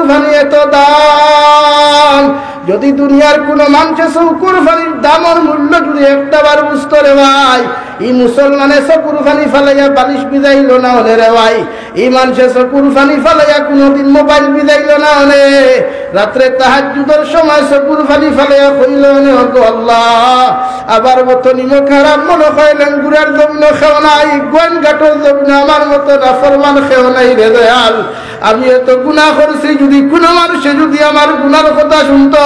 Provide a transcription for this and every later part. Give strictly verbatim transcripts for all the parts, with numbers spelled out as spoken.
পানি এত দাম। যদি দুনিয়ার কুনু মানষে চকুর পানির দামর মূল্য যদি একটা বার বুঝতো রে ভাই, ই মুসলমানে চকুর পানি ফালাইয়া বালিশ ভিজাইলো না অনে রে ভাই, ই মানষে চকুর পানি ফালাইয়া কুনুদিন মোবাইল ভিজাইলো না অনে। রাত্রে তাহাজ্জুদর সময় চকুর পানি ফালাইয়া কইলো অনে, "ওগো আল্লাহ, আমার মতো নিমক হারাম মনে হয় লেঙ্গুরার জমিনো কেউ নাই, গোয়াইনঘাটর জমিনো আমার মতো নাফরমান কেউ নাই রে দয়াল।" আমি এত গুনাহ করছি, যদি কুনু মানষে যদি আমার গুনার কথা শুনতো,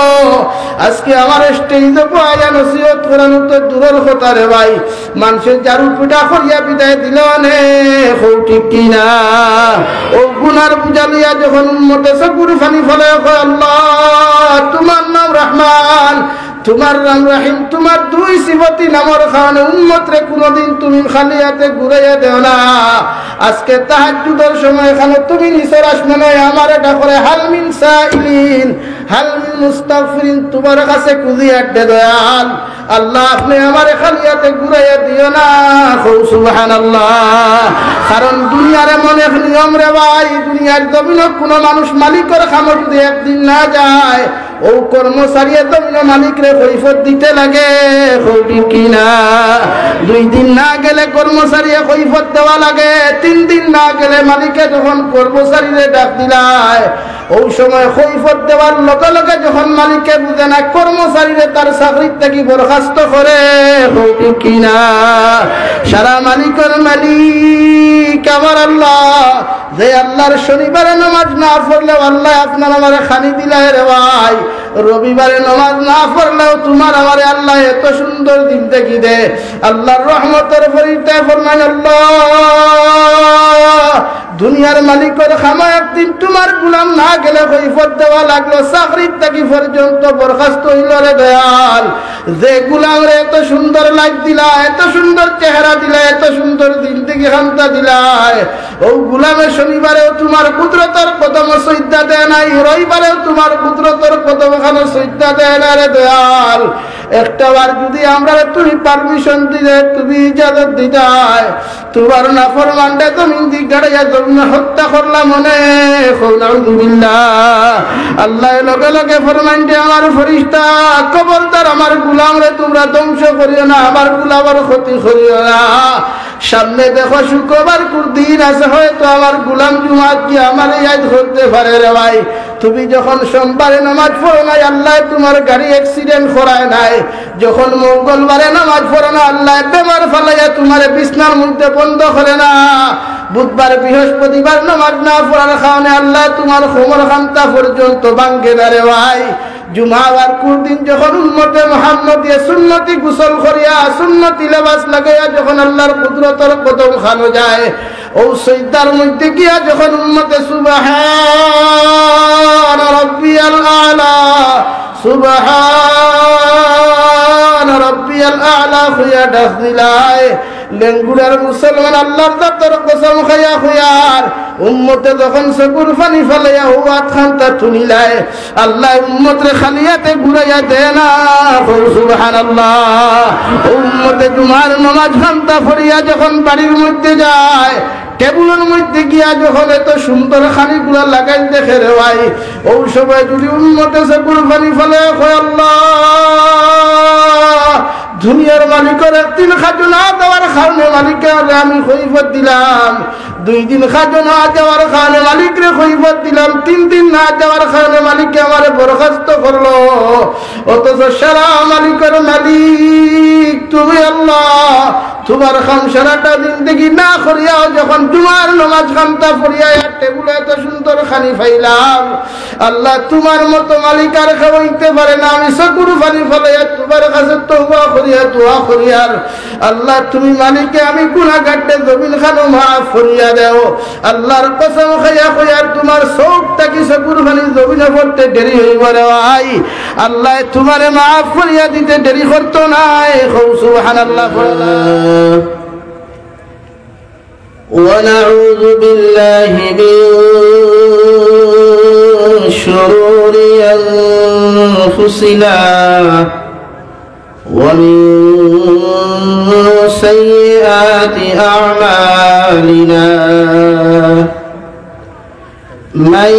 আজকে আমার স্টেজো বওয়াইয়া নসিহত করানো তো দূরর কথা রে ভাই, মানষে ঝাড়ু পিটা করিয়া বিদায় দিলো অনে, কও ঠিক কি না? অউ গুনার বুঝা লইয়া যখন উম্মতে চকুর পানি ফালায় কয়, "আল্লাহ, তুমার নাম রহমান, তুমার নাম রহিম, তুমার দুই সিফতি নামর কারণে উম্মতরে কুনুদিন তুমি খালি আতে ঘুরাইয়া দেও না। আজকে তাহাজ্জুদর সময় খানো তুমি নিচর আসমানো আমারে ডাকরে, হাল মিন সাইলিন, হাল মিন মুস্তাগফিরিন, তুমার কাছে খুঁজি আড্ডে দয়াল। আল্লাহ, আপনে আমারে খালি আতে ঘুরাইয়া দিও না।" কও সুবহানাল্লাহ। কারণ দুনিয়ার এমন এক নিয়ম রে ভাই, দুনিয়ার জমিনো কুনু মানুষ মালিকর কামো যদি একদিন না যায়, অউ কর্মচারীয়ে জমিনো মালিকরে কৈফত দিতে লাগে, কও ঠিক কি না? দুই দিন না গেলে কর্মচারীয়ে কৈফত দেওয়া লাগে, তিন দিন না গেলে মালিকে যখন কর্মচারীরে ডাক দিলায়, অউ সময় কৈফত দেওয়ার লগে লগে যখন মালিকে বুঝে না, কর্মচারীরে তার চাকরির থাকি বরখাস্ত করে, কও ঠিক কি না? সারা মালিকর মালিক আমার আল্লাহ, যে আল্লাহর শনিবারে নামাজ না পড়লেও আল্লায় আপনার আমারে খানি দিলায় রে ভাই, রবিবারে নামাজ না পড়লেও তুমার আমারে আল্লায় এত সুন্দর জিন্দেগি দে। আল্লাহর রহমতর ফিরিস্তায় ফরমাইন, "আল্লাহ, দুনিয়ার মালিকর কামো একদিন তুমার গুলাম না গেলে কৈফত দেওয়া লাগলো, চাকরির থাকি পর্যন্ত বরখাস্ত অইলো রে দয়াল। যে গুলামরে এত সুন্দর লাইফ দিলা, এত সুন্দর চেহারা দিলা, এত সুন্দর জিন্দেগি খান্তা দিলায়, অউ গুলামে শনিবারেও তুমার কুদরতর কদমো সইজদা দেয় নাই, রবিবারেও তুমার কুদরতর কদম খানো সইজদা দেয় না রে দয়াল। একটা বার যদি আমরারে তুমি পারমিশন দিলে, তুমি ইজাজত দিতায়, তুমার নাফরমানরে জমিন দি গাড়াইয়া জমিন হত্যা করলাম অনে।" কও নাউজুবিল্লাহ। আল্লায় লগে লগে ফরমাইন দে, "আমার ফিরিস্তা, খবরদার আমার গুলামরে তুমরা ধ্বংস করিও না, আমার গুলামর ক্ষতি করিও না।" সামনে দেখো শুক্রবার কুর দিন আছে, হয়তো আমার গুলাম জুমাত গিয়া আমারে ইয়াদ করতে পারে রে ভাই। তুমি যখন সোমবারে নামাজ পড়ো নাই, আল্লায় তুমার গাড়ি অ্যাক্সিডেন্ট করায় নাই, যখন মঙ্গলবারে নামাজ পড়ো না, আল্লায় বেমার ফালাইয়া তুমারে বিছনার মধ্যে বন্ধ করে না, বুধবার বৃহস্পতিবার নামাজ না পড়ার কারণে আল্লায় তুমার কোমর খান্তা পর্যন্ত ভাঙ্গে না রে ভাই। জুমা আর কুর দিন যখন উম্মতে মুহাম্মদিয়ে সুন্নতি গোসল করিয়া, সুন্নতি লেবাস লাগাইয়া যখন আল্লাহর কুদরতর কদম খানো যায়, অউ সইজদার মধ্যে গিয়া যখন উম্মতে সুবহান রব্বিয়াল আলা, সুবহান রব্বিয়াল আলা কইয়া ডাক দিলায়, লেঙ্গুড়ার মুসলমান আল্লাহর জাতর কসম খাইয়া কইয়ার, উম্মতে যখন চকুর পানি ফালাইয়া অউ আত খান্তা তুলিলায়, আল্লায় উম্মতরে খালি আতে ঘুরাইয়া দেয় না। কও সুবহানাল্লাহ। উম্মতে জুমার নামাজ খান্তা পড়িয়া যখন বাড়ির মধ্যে যায়, টেবুলর মধ্যে গিয়া যখন এত সুন্দর খানিগুলা লাগাইল দেখে রে ভাই, অউ সময় যদি উম্মতে চকুর পানি ফালায় কয়, "আল্লাহ, দুনিয়ার মালিকর একদিন খাজনা দেওয়ার কারণে মালিকরে আমি কৈফত দিলাম, দুই দিন খাজনা দেওয়ার কারণে মালিকরে কৈফত দিলাম, তিন দিন না দেওয়ার কারণে মালিকে আমারে বরখাস্ত করলো, অথচ সারা মালিকর মালিক তুমি আল্লাহ, তুমার কাম সারাটা জিন্দেগি না করিয়াও যখন জুমার নামাজ খান্তা পড়িয়া এক টেবুলে এত সুন্দর খানি পাইলাম, আল্লাহ, তুমার মতো মালিক আর কেউ অইতে পারে না। আমি চকুর পানি ফালাইয়া তুমার কাছে তওবা করিয়ার, দোয়া করিয়ার, আল্লাহ, তুমি মালিকে আমি গুনাগাররে জমিন খানো মাফ করিয়া দেও।" আল্লাহর কসম খাইয়া কইয়ার, তুমার চউখ থাকি চকুর পানি জমিনো পড়তে দেরি অইবো রে ভাই, আল্লায় তুমারে মাফ করিয়া দিতে দেরি করতো নায়। কও সুবহানাল্লাহ। ونعوذ بالله من شرور أنفسنا ومن سيئات أعمالنا. من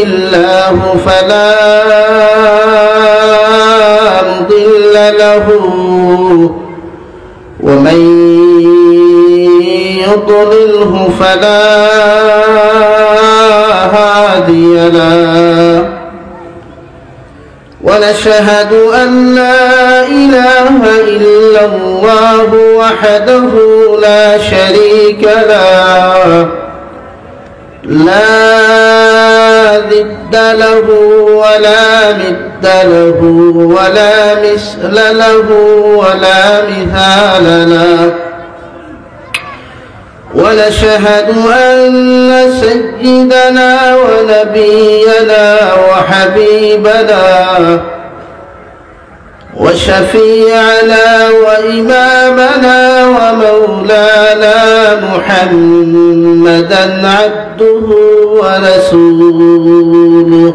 الله فلا مضل له، ومن يضلله فلا هادي له. ونشهد أن لا إله إلا الله وحده لا شريك له، لا ضد له ولا مثل له ولا مثال له. ونشهد أن سيدنا ونبينا وحبيبنا وشفيعنا وإمامنا ومولانا محمدا عبده ورسوله،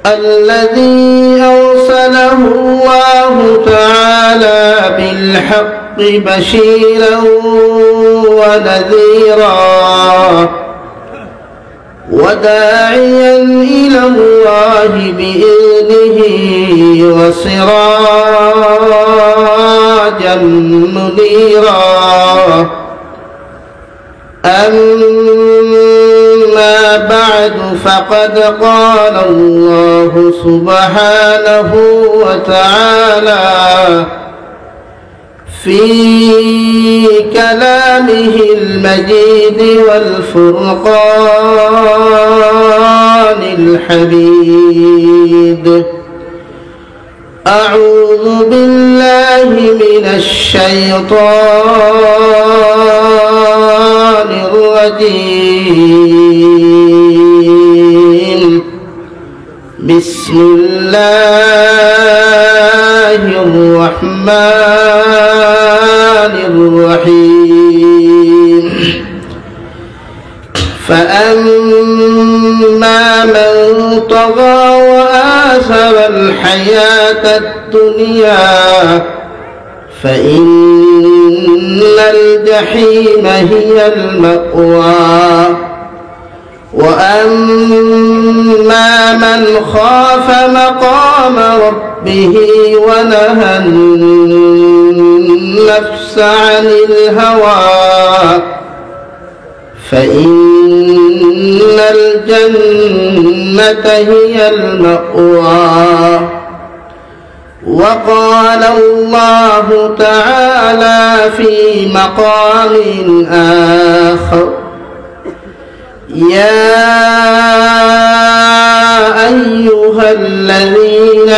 الذي أرسله الله تعالى بالحق بشيرا ونذيرا، وداعيا إلى الله بإذنه وسراجا منيرا. أما بعد، فقد قال الله سبحانه وتعالى في كلامه المجيد والفرقان الحميد: أعوذ بالله من الشيطان الرجيم. بسم الله الرحمن الرحيم. فأما من طغى وآثر الحياة الدنيا فإن الجحيم هي المأوى. وأما من خاف مقام ربه ونهى النفس عن الهوى فإن الجنة هي المأوى. وقال الله تعالى في مقام آخر: يا أيها الذين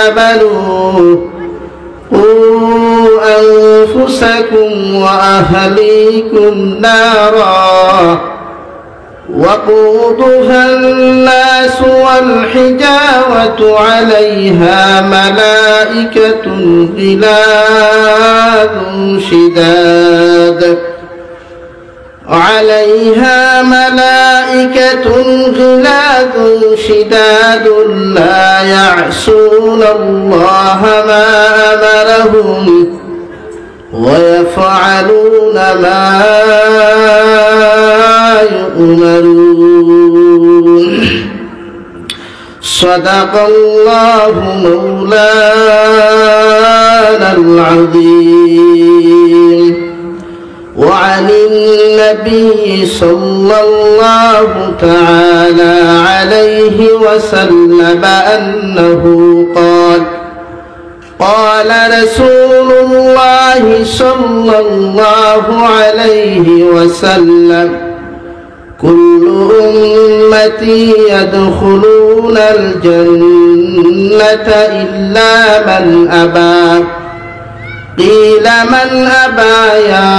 آمنوا قوا أنفسكم وأهليكم نارا وقودها الناس والحجارة عليها ملائكة غلاظ شداد، عليها ملائكة غلاظ شداد لا يعصون الله ما أمرهم ويفعلون ما يؤمرون. صدق الله مولانا العظيم. وعن النبي صلى الله تعالى عليه وسلم أنه قال: قال رسول الله صلى الله عليه وسلم: كل أمتي يدخلون الجنة إلا من أبى. قيل: من أبى يا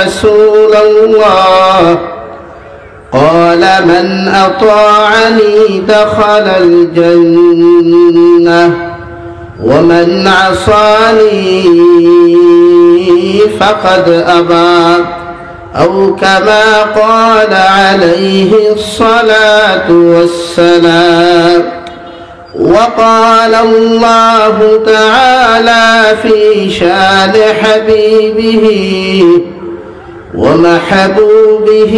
رسول الله؟ قال: من أطاعني دخل الجنة، ومن عصاني فقد أبى، أو كما قال عليه الصلاة والسلام. وقال الله تعالى في شان حبيبه: ومحبوبه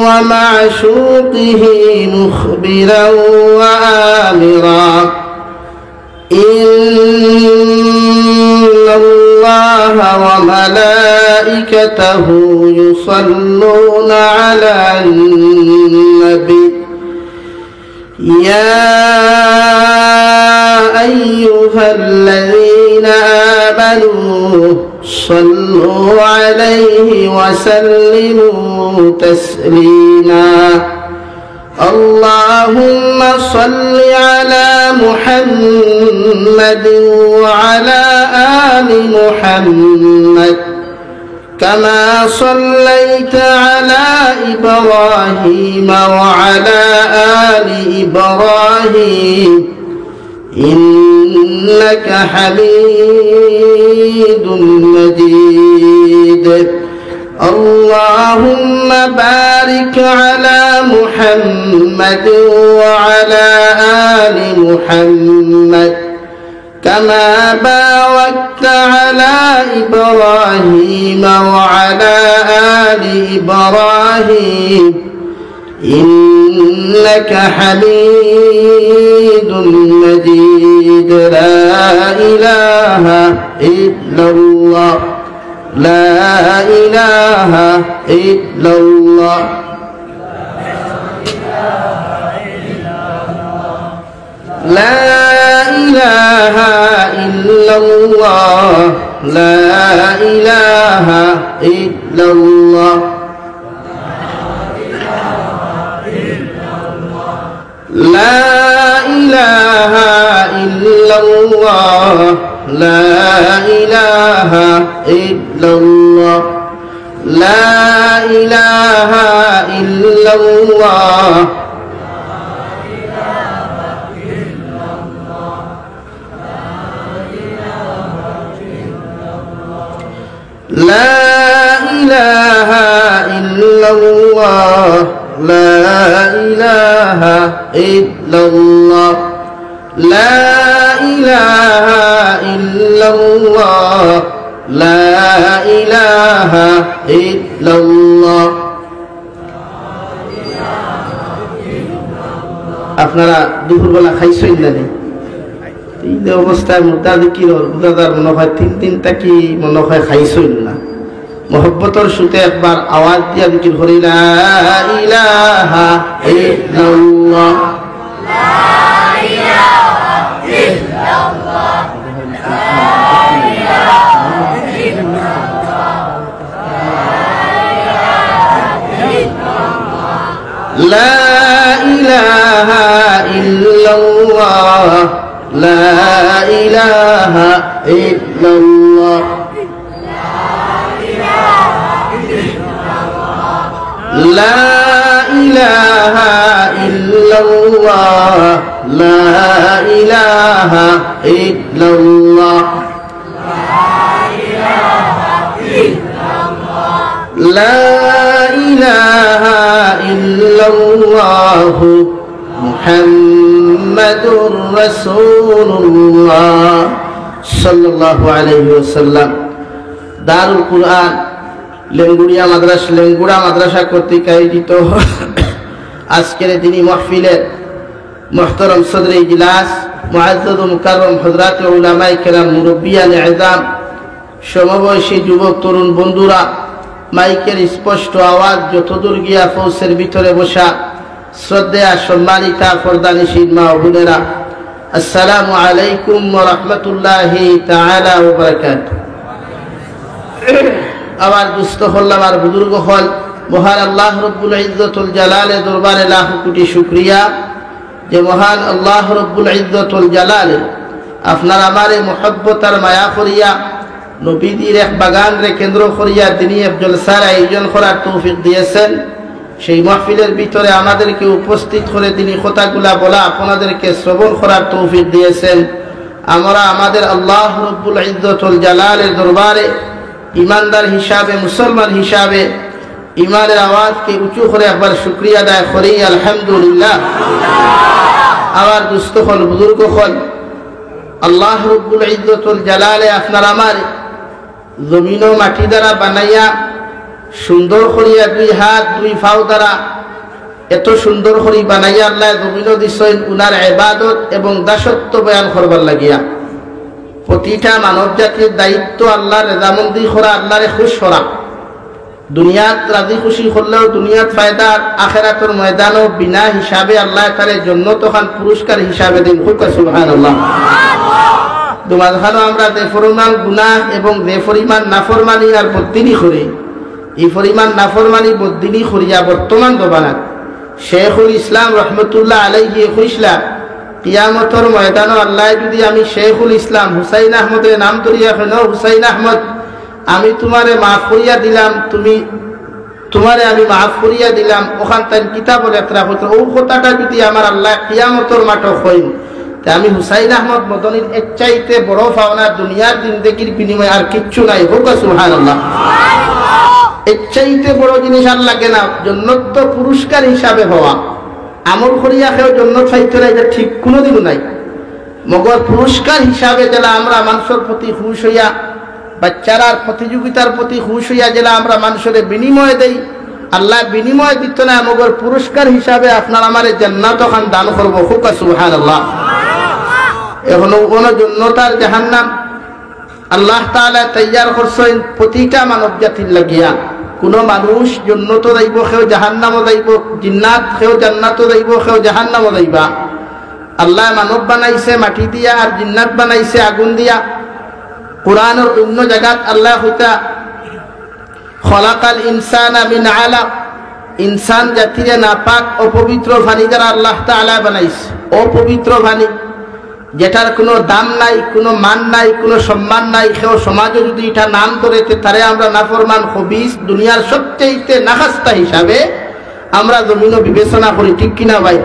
ومعشوقه مخبرا وآمرا. إن الله وملائكته يصلون على النبي. يا أيها الذين آمنوا صلوا عليه وسلموا تسليما. اللهم صل على محمد وعلى آل محمد كما صليت على إبراهيم وعلى آل إبراهيم إنك حميد مجيد. اللهم بارك على محمد وعلى آل محمد كما باركت على إبراهيم وعلى آل إبراهيم إنك حميد مجيد. لا إله إلا الله. لا إله إلا الله. لا إله إلا الله. لا إله إلا الله. لا إله إلا الله. لا إله إلا الله. لا إله إلا الله. لا إله إلا الله. لا إله إلا الله. لا إله إلا الله. لا إله إلا الله. আপনারা দুপুরবেলা খাইছইন না নি? এই যে অবস্থায় মুর্দা জিকির অর, বুঝা যার মনে হয় তিন দিন থাকি মনে হয় খাইছইন না। মহব্বতর সুতে একবার আওয়াজ দিয়া জিকির করি, লা ইলাহা ইল্লাল্লাহ। لا إله إلا الله. لا إله إلا الله. لا إله إلا الله. لا إله إلا الله. لا إله إلا الله محمد رسول الله صلى الله عليه وسلم. দারুল কুরআন লেঙ্গুড়িয়া মাদ্রাস-, লেঙ্গুড়া মাদ্রাসা কর্তৃক আয়োজিত আজকের এই দিনী মাহফিলের মুহতারাম সদরে ইজলাস, মুআজ্জাজ ও মুকাররম হযরতে উলামায়ে কেরাম, মুরব্বিয়ানে এজাম, সমবয়সী যুবক তরুণ বন্ধুরা, মাইকের স্পষ্ট আওয়াজ যতদূর গিয়া পৌঁছের ভিতরে বসা শ্রদ্ধেয়া সম্মানিতা পর্দানিশীন মা ও বোনেরা, আসসালামু আলাইকুম ওয়া রাহমাতুল্লাহি তাআলা ওয়া বারাকাতুহু। আমার দুস্ত অকল, আমার বুজুর্গ অকল, মহান আল্লাহ রব্বুল ইজ্জতুল জালালের দরবারে লাখ কোটি শুকরিয়া যে মহান আল্লাহ রব্বুল ইজ্জতুল জালালে আপনার আমারে মহব্বত আর মায়া করিয়া নবীজির এক বাগানরে কেন্দ্র করিয়া দিনী এক জলসার আয়োজন করার তৌফিক দিয়েছেন। সেই মাহফিলের ভিতরে আমাদেরকে উপস্থিত করে দিনী কথাগুলা বলা, আপনাদেরকে শ্রবণ করার তৌফিক দিয়েছেন। আমরা আমাদের আল্লাহ রব্বুল ইজ্জতুল জালালের দরবারে ইমানদার হিসাবে, মুসলমান হিসাবে ইমানের আওয়াজকে উঁচু করে একবার শুকরিয়া আদায় করি, আলহামদুলিল্লাহ। আমার দুস্ত অকল, বুজুর্গ অকল, আল্লাহ রব্বুল ইজ্জতুল জালালে আপনার আমার জমিন ও মাটি দ্বারা বানাইয়া সুন্দর করিয়া দুই হাত দুই পাও দ্বারা এত সুন্দর করি বানাইয়া আল্লাহ জমিনও দিছইন উনার ইবাদত এবং দাসত্ব বয়ান করবার লাগিয়া। প্রতিটা মানব জাতির দায়িত্ব আল্লাহর রেজামন্দি করা, আল্লাহরে খুশ করা। দুনিয়াত রাজি খুশি করলেও দুনিয়াত ফায়দা, আর আখেরাতর ময়দানও বিনা হিসাবে আল্লাহ তারে জন্নত খান পুরস্কার হিসাবে দিন। কউক্কা সুবহানাল্লাহ। দুমাজ খানো আমরা যে পরিমাণ গুনাহ এবং যে পরিমাণ নাফরমানি আর বদিনি করি, এই পরিমাণ নাফরমানি বদিনি করিয়া বর্তমান জমানাত শেখুল ইসলাম রহমতুল্লাহ আলাইহি কইছলা, কিয়ামতর ময়দানও আল্লাহ যদি আমি শেখুল ইসলাম হুসাইন আহমদরে নাম ধরিয়া কেন, "হুসাইন আহমদ, আমি তোমারে মাফ করিয়া দিলাম, তুমি, তোমারে আমি মাফ করিয়া দিলাম", ওখান তাইন কিতাবো লেখরা হইতো, ও কথাটা যদি আমার আল্লাহ কিয়ামতর মাঠো কইন, তে আমি হুসাইন আহমদ মদনীর এর চাইতে বড় পাওনা দুনিয়ার জিন্দেগির বিনিময়ে আর কিচ্ছু নাই। কউক্কা সুবহানাল্লাহ। এর চাইতে বড় জিনিস আর লাগে না। জন্নত তো পুরস্কার হিসাবে হওয়া, আমল করিয়া কেউ জন্নত পাইতো না, এটা ঠিক কোনোদিনও নাই। মগর পুরস্কার হিসাবে যেলা আমরা মানুষর প্রতি খুশ হইয়া, বাচ্চারার প্রতিযোগিতার প্রতি খুশ হইয়া যেলা আমরা মানুষরে বিনিময় দেই, আল্লাহ বিনিময় দিত না, মগর পুরস্কার হিসাবে আপনার আমারে জান্নাত ওখান দান করবো। কউক্কা সুবহানাল্লাহ। এখনো কোনো জন্নত আর জাহান্নাম আল্লাহ তাআলা তৈয়ার করছইন প্রতিটা মানব জাতির লাগিয়া। কোনো মানুষ জন্নতো যাইবো, কেউ জাহান্নামো যাইবো, জিন্নাত কেউ জান্নাতো যাইবো, কেউ জাহান্নামো যাইবা। আল্লাহ মানব বানাইছে মাটি দিয়া আর জিন্নাত বানাইছে আগুন দিয়া। কোরআনর অন্য জাগাত আল্লাহ কইতা, "খলাকাল ইনসানা মিন আলাক", ইনসান জাতিরে নাপাক অপবিত্র পানি দ্বারা আল্লাহ তাআলা বানাইছে। অপবিত্র পানি, যেটার কোনো দাম নাই, কোনো মান নাই, কোনো সম্মান নাই, কেউ সমাজে যদি এটা নাম ধরে, তে তারে আমরা নাফরমান, খবিস, দুনিয়ার সবচেয়ে নাখাস্তা হিসাবে আমরা জমিনও বিবেচনা করি, ঠিক কিনা ভাই?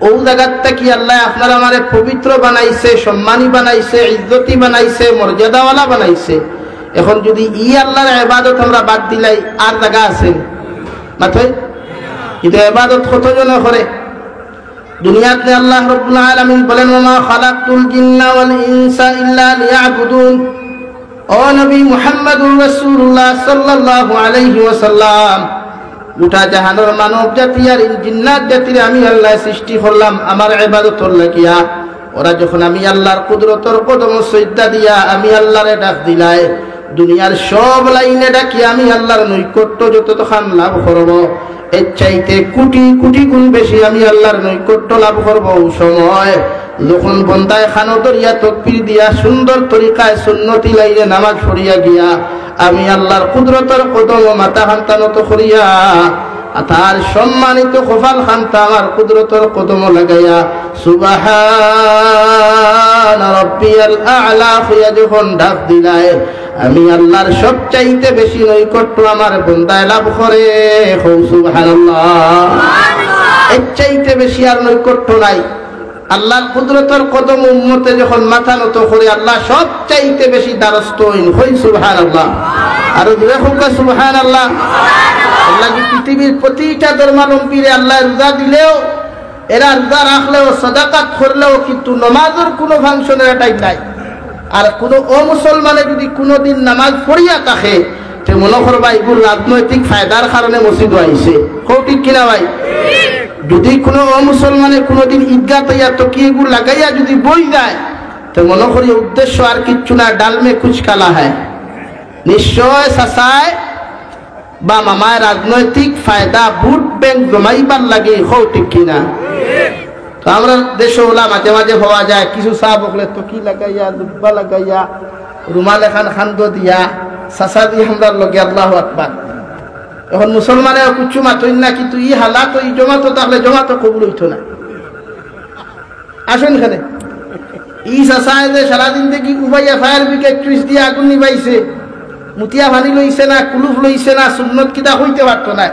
ও জাগাত থাকি আল্লাহ আপনার আমারে পবিত্র বানাইছে, সম্মানী বানাইছে, ইজ্জতি বানাইছে, মর্যাদাওয়ালা বানাইছে। এখন যদি ই আল্লাহর ইবাদত আমরা বাদ দিলাই, আর জাগা আছে? মাতইন। কিন্তু ইবাদত কতজনে করে? দুনিয়াতে আল্লাহ রাব্বুল আলামিন বলেন, "ওয়া মা খালাকতুল জিন্না ওয়াল ইনসা ইল্লা লিয়াবুদুন।" ও নবী মুহাম্মাদুর রাসূলুল্লাহ সাল্লাল্লাহু আলাইহি ওয়াসাল্লাম, গোটা জাহানর মানব জাতি আর জিন্নাত জাতিরে আমি আল্লাহ সৃষ্টি করলাম আমার ইবাদতর লাগিয়া। ওরা যখন আমি আল্লাহর কুদরতর কদমো সজদা দিয়া আমি আল্লাহরে ডাক দিলাই, দুনিয়ার সব লাইনে ডাকি আমি আল্লাহর নৈকট্য যতখান লাভ করব, এর চাইতে কোটি কোটি গুণ বেশি আমি আল্লাহর নৈকট্য লাভ করব। ওই সময় যখন বন্দায় খানো ধরিয়া তকবির দিয়া সুন্দর তরিকায় সুন্নতি লাইনে নামাজ পড়িয়া গিয়া আমি আল্লাহর কুদরতর কদমো মাথা খান্তা নত করিয়া, আর তার সম্মানিত কপাল খান্তা আমার কুদরতর কদমো লাগাইয়া সুবহান রাব্বিয়াল আ'লা কইয়া যখন ডাক দিলায়, আমি আল্লাহর সবচাইতে বেশি নৈকট্য আমার বন্দায় লাভ করে। কও সুবহানাল্লাহ। এর চাইতে বেশি আর নৈকট্য নাই। আল্লাহর কুদরতর কদমো উম্মতে যখন মাথা নত করে, আল্লাহ সবচাইতে বেশি দ্বারস্থ অইন। কই সুবহানাল্লাহ। আরো জোরে কউক্কা সুবহানাল্লাহ। আল্লাহ কি পৃথিবীর প্রতিটা ধর্মাবলম্বীরে আল্লাহ রোজা দিলেও, এরা রোজা রাখলেও, সাদাকাত করলেও, কিন্তু নমাজর কোনো ফাংশনের টাইম নাই। আর কোনো অমুসলমানে যদি কোনোদিন নামাজ পড়িয়া থাকে, তে মনো করবা ইগুর রাজনৈতিক ফায়দার কারণে মসজিদো আইছে। কও ঠিক কিনা ভাই? যদি কোনো অমুসলমানে কোনোদিন ঈদগাহ তৈয়া তকিয়া ইগুর লাগাইয়া যদি বই যায়, তে মনো করি উদ্দেশ্য আর কিচ্ছু না, ডাল মে কুছ কালা হ্যায়। নিশ্চয় চাচায় বা মামায় রাজনৈতিক ফায়দা, ভোট ব্যাংক জমাইবার লাগি। কও ঠিক কিনা? তো আমরা দেশো ওলা মাঝে মাঝে পাওয়া যায়, কিছু সাব অকলে তকি লাগাইয়া, জুব্বা লাগাইয়া, রুমাল এখান খান্দো দিয়া, চাচা দি আমরার লগে, আল্লাহু আকবার। এখন মুসলমানে কিচ্ছু মাতইন না, কিন্তু ই হালাত, ই জমাতো থাকলে জমাতো কবুল অইতো না। আসুন এখানে। ই চাচায় যে সারাদিন দেখি উবাইয়া ফায়ার ব্রিগেড সুইচ দিয়া আগুন নিবাইছে, মুতিয়া পানি লইছে না, কুলুফ লইছে না, সুন্নত কিতা কইতে পারতো না।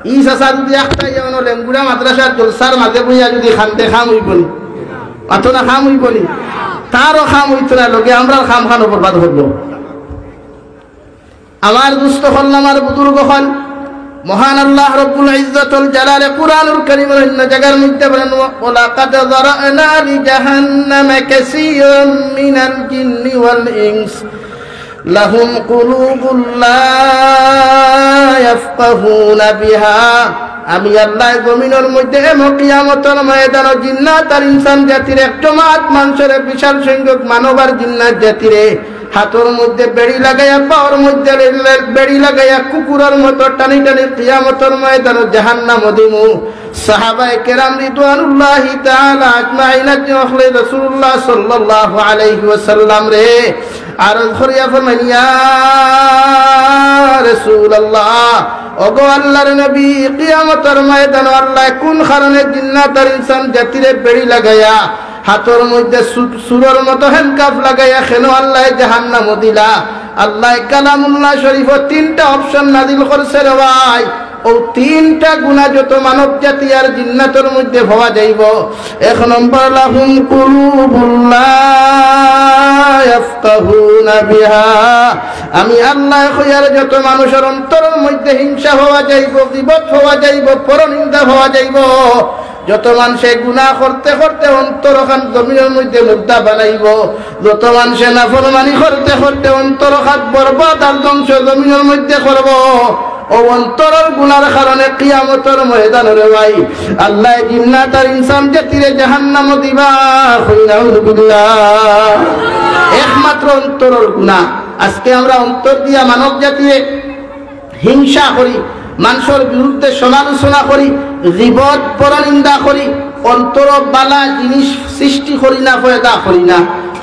ই চাচা যদি একটা ইয়া মনো লেঙ্গুড়া মাদ্রাসার জলসার মাঝে বইয়া যদি খান্দে, কাম অইবো নি? মাতো না, কাম অইবো নি? তারও কাম অইতো না, লগে আমরার কাম খানো বরবাদ করলো। আমার দুস্ত অকল, আমার বুজুর্গ অকল, মহান আল্লাহ রব্বুল ইজ্জতুল জালালে কুরআনুল কারীমর অন্য জাগার মধ্যে বলেন, "ওয়ালাকাদ যারা'না লিজাহান্নামা কাসীরাম মিনাল জিন্নি ওয়াল ইনস।" লাহুম কুলুবুন লা ইয়াফকাহুনা বিহা। আমি আল্লায় জমিনর মধ্যে এমন কিয়ামতর ময়দানো জিন্নাত আর ইনসান জাতির এক জমাত মানষরে, বিশাল সংখ্যক মানব আর জিন্নাত জাতিরে হাতর মধ্যে বেড়ি লাগাইয়া, পাওর মধ্যে বেড়ি লাগাইয়া, কুকুরর মতো টানি টানি কিয়ামতর ময়দানো জাহান্নামো দিমু। সাহাবায়ে কেরাম রিদওয়ানুল্লাহি তাআলা আজমাইন আজমাইন হকলে রাসূলুল্লাহ সাল্লাল্লাহু আলাইহি ওয়াসাল্লামরে আরজ করিয়া ফরমাইন, "ইয়া রাসূলুল্লাহ, ওগো আল্লাহর নবী, কিয়ামতর ময়দানো আল্লায় কুন কারণে জিন্নাত আর ইনসান জাতিরে বেড়ি লাগাইয়া, হাতর মধ্যে সু-, সুরর মতো handcuff লাগাইয়া কেন আল্লায় জাহান্নামো দিলা?" আল্লায় কালামুল্লাহ শরীফো তিনটা option নাজিল করছে রে ভাই। অউ তিনটা গুনা যত মানব জাতি আর জিন্নাতর মধ্যে পাওয়া যাইবো। এক নম্বর, লাহুম কুলুবুন লা ইয়াফকাহুনা বিহা। আমি আল্লায় কইয়ার যত মানষর অন্তরর মধ্যে হিংসা পাওয়া যাইবো, গীবত পাওয়া যাইবো, পরনিন্দা পাওয়া যাইবো, যত মানষে গুনা করতে করতে অন্তরখান জমিনর মধ্যে মুর্দা বানাইবো, যত মানষে নাফরমানি করতে করতে অন্তরখান বরবাদ আর ধ্বংস জমিনর মধ্যে করবো, অউ অন্তরর গুনার কারণে কিয়ামতর ময়দানো রে ভাই, আল্লায় জিন্নাত আর ইনসান জাতিরে জাহান্নামো দিবা। কই নাউজুবিল্লাহ। একমাত্র অন্তরর গুনা। আজকে আমরা অন্তর দিয়া মানব জাতিরে হিংসা করি, মানষর বিরুদ্ধে সমালোচনা করি, গীবত, পরনিন্দা করি, অন্তরো বালা জিনিস সৃষ্টি করি না, পয়দা করি না।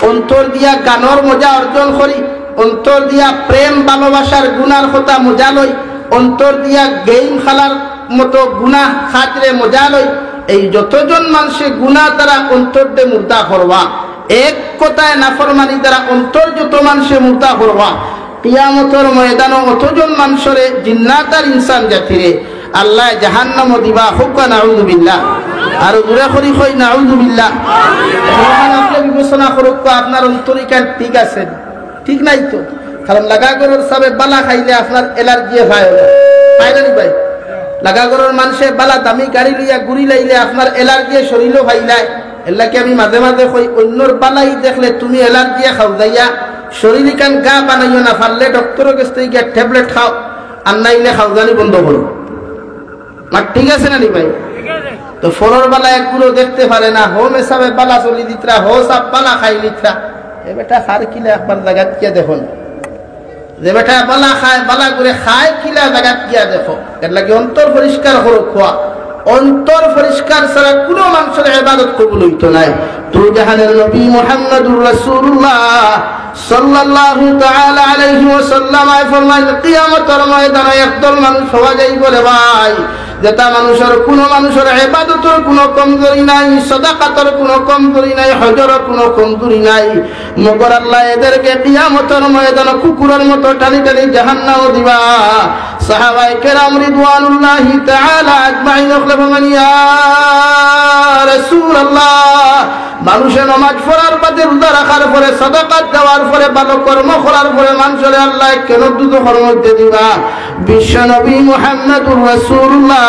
অন্তর দিয়া গানর মজা অর্জন করি, অন্তর দিয়া প্রেম ভালোবাসার গুনার কথা মজা লই, অন্তর দিয়া game খেলার মতো গুনা খাতরে মজা লই। এই যতজন মানষে গুনা দ্বারা অন্তররে মুর্দা করবা, এক কথায় নাফরমানি দ্বারা অন্তর যত মানষে মুর্দা করবা, কিয়ামতর ময়দানো অতজন মানষরে, জিন্নাত আর ইনসান জাতিরে, আল্লায় জাহান্নামো দিবা। কউক্কা নাউজুবিল্লাহ। আরো জোরে করি কই নাউজুবিল্লাহ। অখন আপনে বিবেচনা করউক্কা, আপনার অন্তরিকান ঠিক আছে, ঠিক নাই তো? কারণ লাগা ঘরর সাবে বালা খাইলে আপনার allergy পায় না, পায় না নি ভাই? লাগা ঘরর মানষে বালা দামি গাড়ি লইয়া ঘুরি লাইলে আপনার allergy শরীলো পাইলায়। এরলাগি আমি মাঝে মাঝে কই, অইন্যর বালাই দেখলে তুমি allergy খাওজাইয়া শরীর ইখান গা বানাইও না, পারলে ডক্টরর গেছ থাকি গিয়া tablet খাও, আর নাইলে খাওজানি বন্ধ করো। মাত ঠিক আছে না নি ভাই? তো ফরর বালা একগুলো দেখতে পারে না, হউ মেসাবে বালা চলি দিতরা, হউ সাব বালা খাই দিতরা। এ বেটা খার কিলা একবার জাগাত গিয়া দেখো না। যে বেটা বালা খায়, বালা করে খায়, কিলা জাগাত গিয়া দেখো। এরলাগি অন্তর পরিষ্কার করো খুয়া। অন্তর পরিষ্কার ছাড়া কুনু মানষর ইবাদত কবুল অইতো নায়। দুজাহানের নবী মুহাম্মাদুর রাসূলুল্লাহ সাল্লাল্লাহু তাআলা আলাইহি ওয়াসাল্লাম আয় ফরমাইল, কিয়ামতর ময়দানো একদল মানুষ পাওয়া যাইবো রে ভাই, যেতা মানষর, কুনু মানষর ইবাদতর কুনু কমজুরি নাই, সদাকাতর কুনু কমজুরি নাই, হজর কুনু কমজুরি নাই। মগর আল্লায় এদেরকে কিয়ামতর ময়দানো কুকুরর মতো টানি টানি জাহান্নামো দিবা। সাহাবায়ে কেরাম রিদওয়ানুল্লাহি তাআলা আজমাইন হকলে বলেন, ইয়া রাসূলুল্লাহ, মানষে নমাজ পড়ার বাদে, রোজা রাখার পরে, সাদাকাত দেওয়ার পরে, ভালো কর্ম করার পরে মানষরে আল্লায় কেন দুজখর মধ্যে দিবা? বিশ্বনবী মুহাম্মাদুর রাসূলুল্লাহ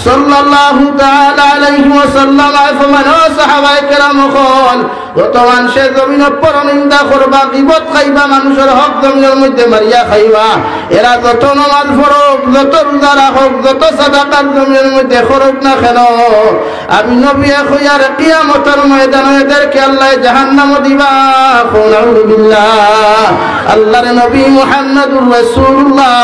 সাল্লাল্লাহু তাআলা আলাইহি ওয়াসাল্লাম আয় ফরমাইন, ও সাহাবায়ে কেরাম হকল, যত মানষে জমিনো পরনিন্দা করবা, গীবত খাইবা, মানষর হক জমিনর মধ্যে মারিয়া খাইবা, এরা যত নমাজ পড়ুক, যত রোজা রাখুক, যত সাদাকাত জমিনর মধ্যে করুক না কেন, আমি নবীয়ে কইয়ার কিয়ামতর ময়দানো এদেরকে আল্লায় জাহান্নামো দিবা। কও নাউজুবিল্লাহ। আল্লাহর নবী মুহাম্মাদুর রাসূলুল্লাহ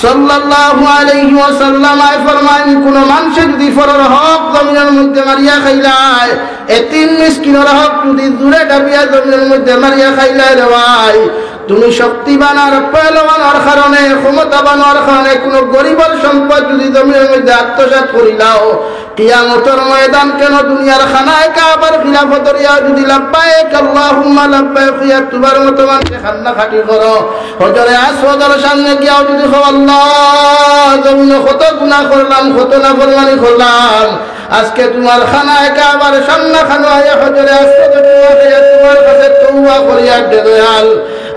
সাল্লাল্লাহু আলাইহি ওয়াসাল্লাম আয় ফরমাইন, কুনু মানষে যুদি পরর হক জমিনর মধ্যে মারিয়া খাইলায়, এতিম মিসকিনর হক যুদি জুরে ডাবিয়া জমিনর মধ্যে মারিয়া খাইলায় রে ভাই, তুমি শক্তিবান আর পহলওয়ান অওয়ার কারণে, ক্ষমতাবান অওয়ার কারণে কুনু গরিবর সম্পদ যুদি জমিনর মধ্যে আত্মসাৎ করিলাও, কিয়ামতর ময়দান কেন দুনিয়ার খানায়ে কাবার খিলাফো ধরিয়া যুদি লাব্বাইক আল্লাহুম্মা লাব্বাইক কইয়া তুমার মতো মানষে কান্নাকাটি করো, হজরে আসওয়াদর সামনে গিয়াও যুদি কও, আল্লাহ, জমিনো কত গুনা করলাম, কত নাফরমানি করলাম, আজকে তুমার খানায়ে কাবার সামনে খানো আইয়া হজরে আসওয়াদো তুমার কাছে তওবা করিয়ার দে দয়াল,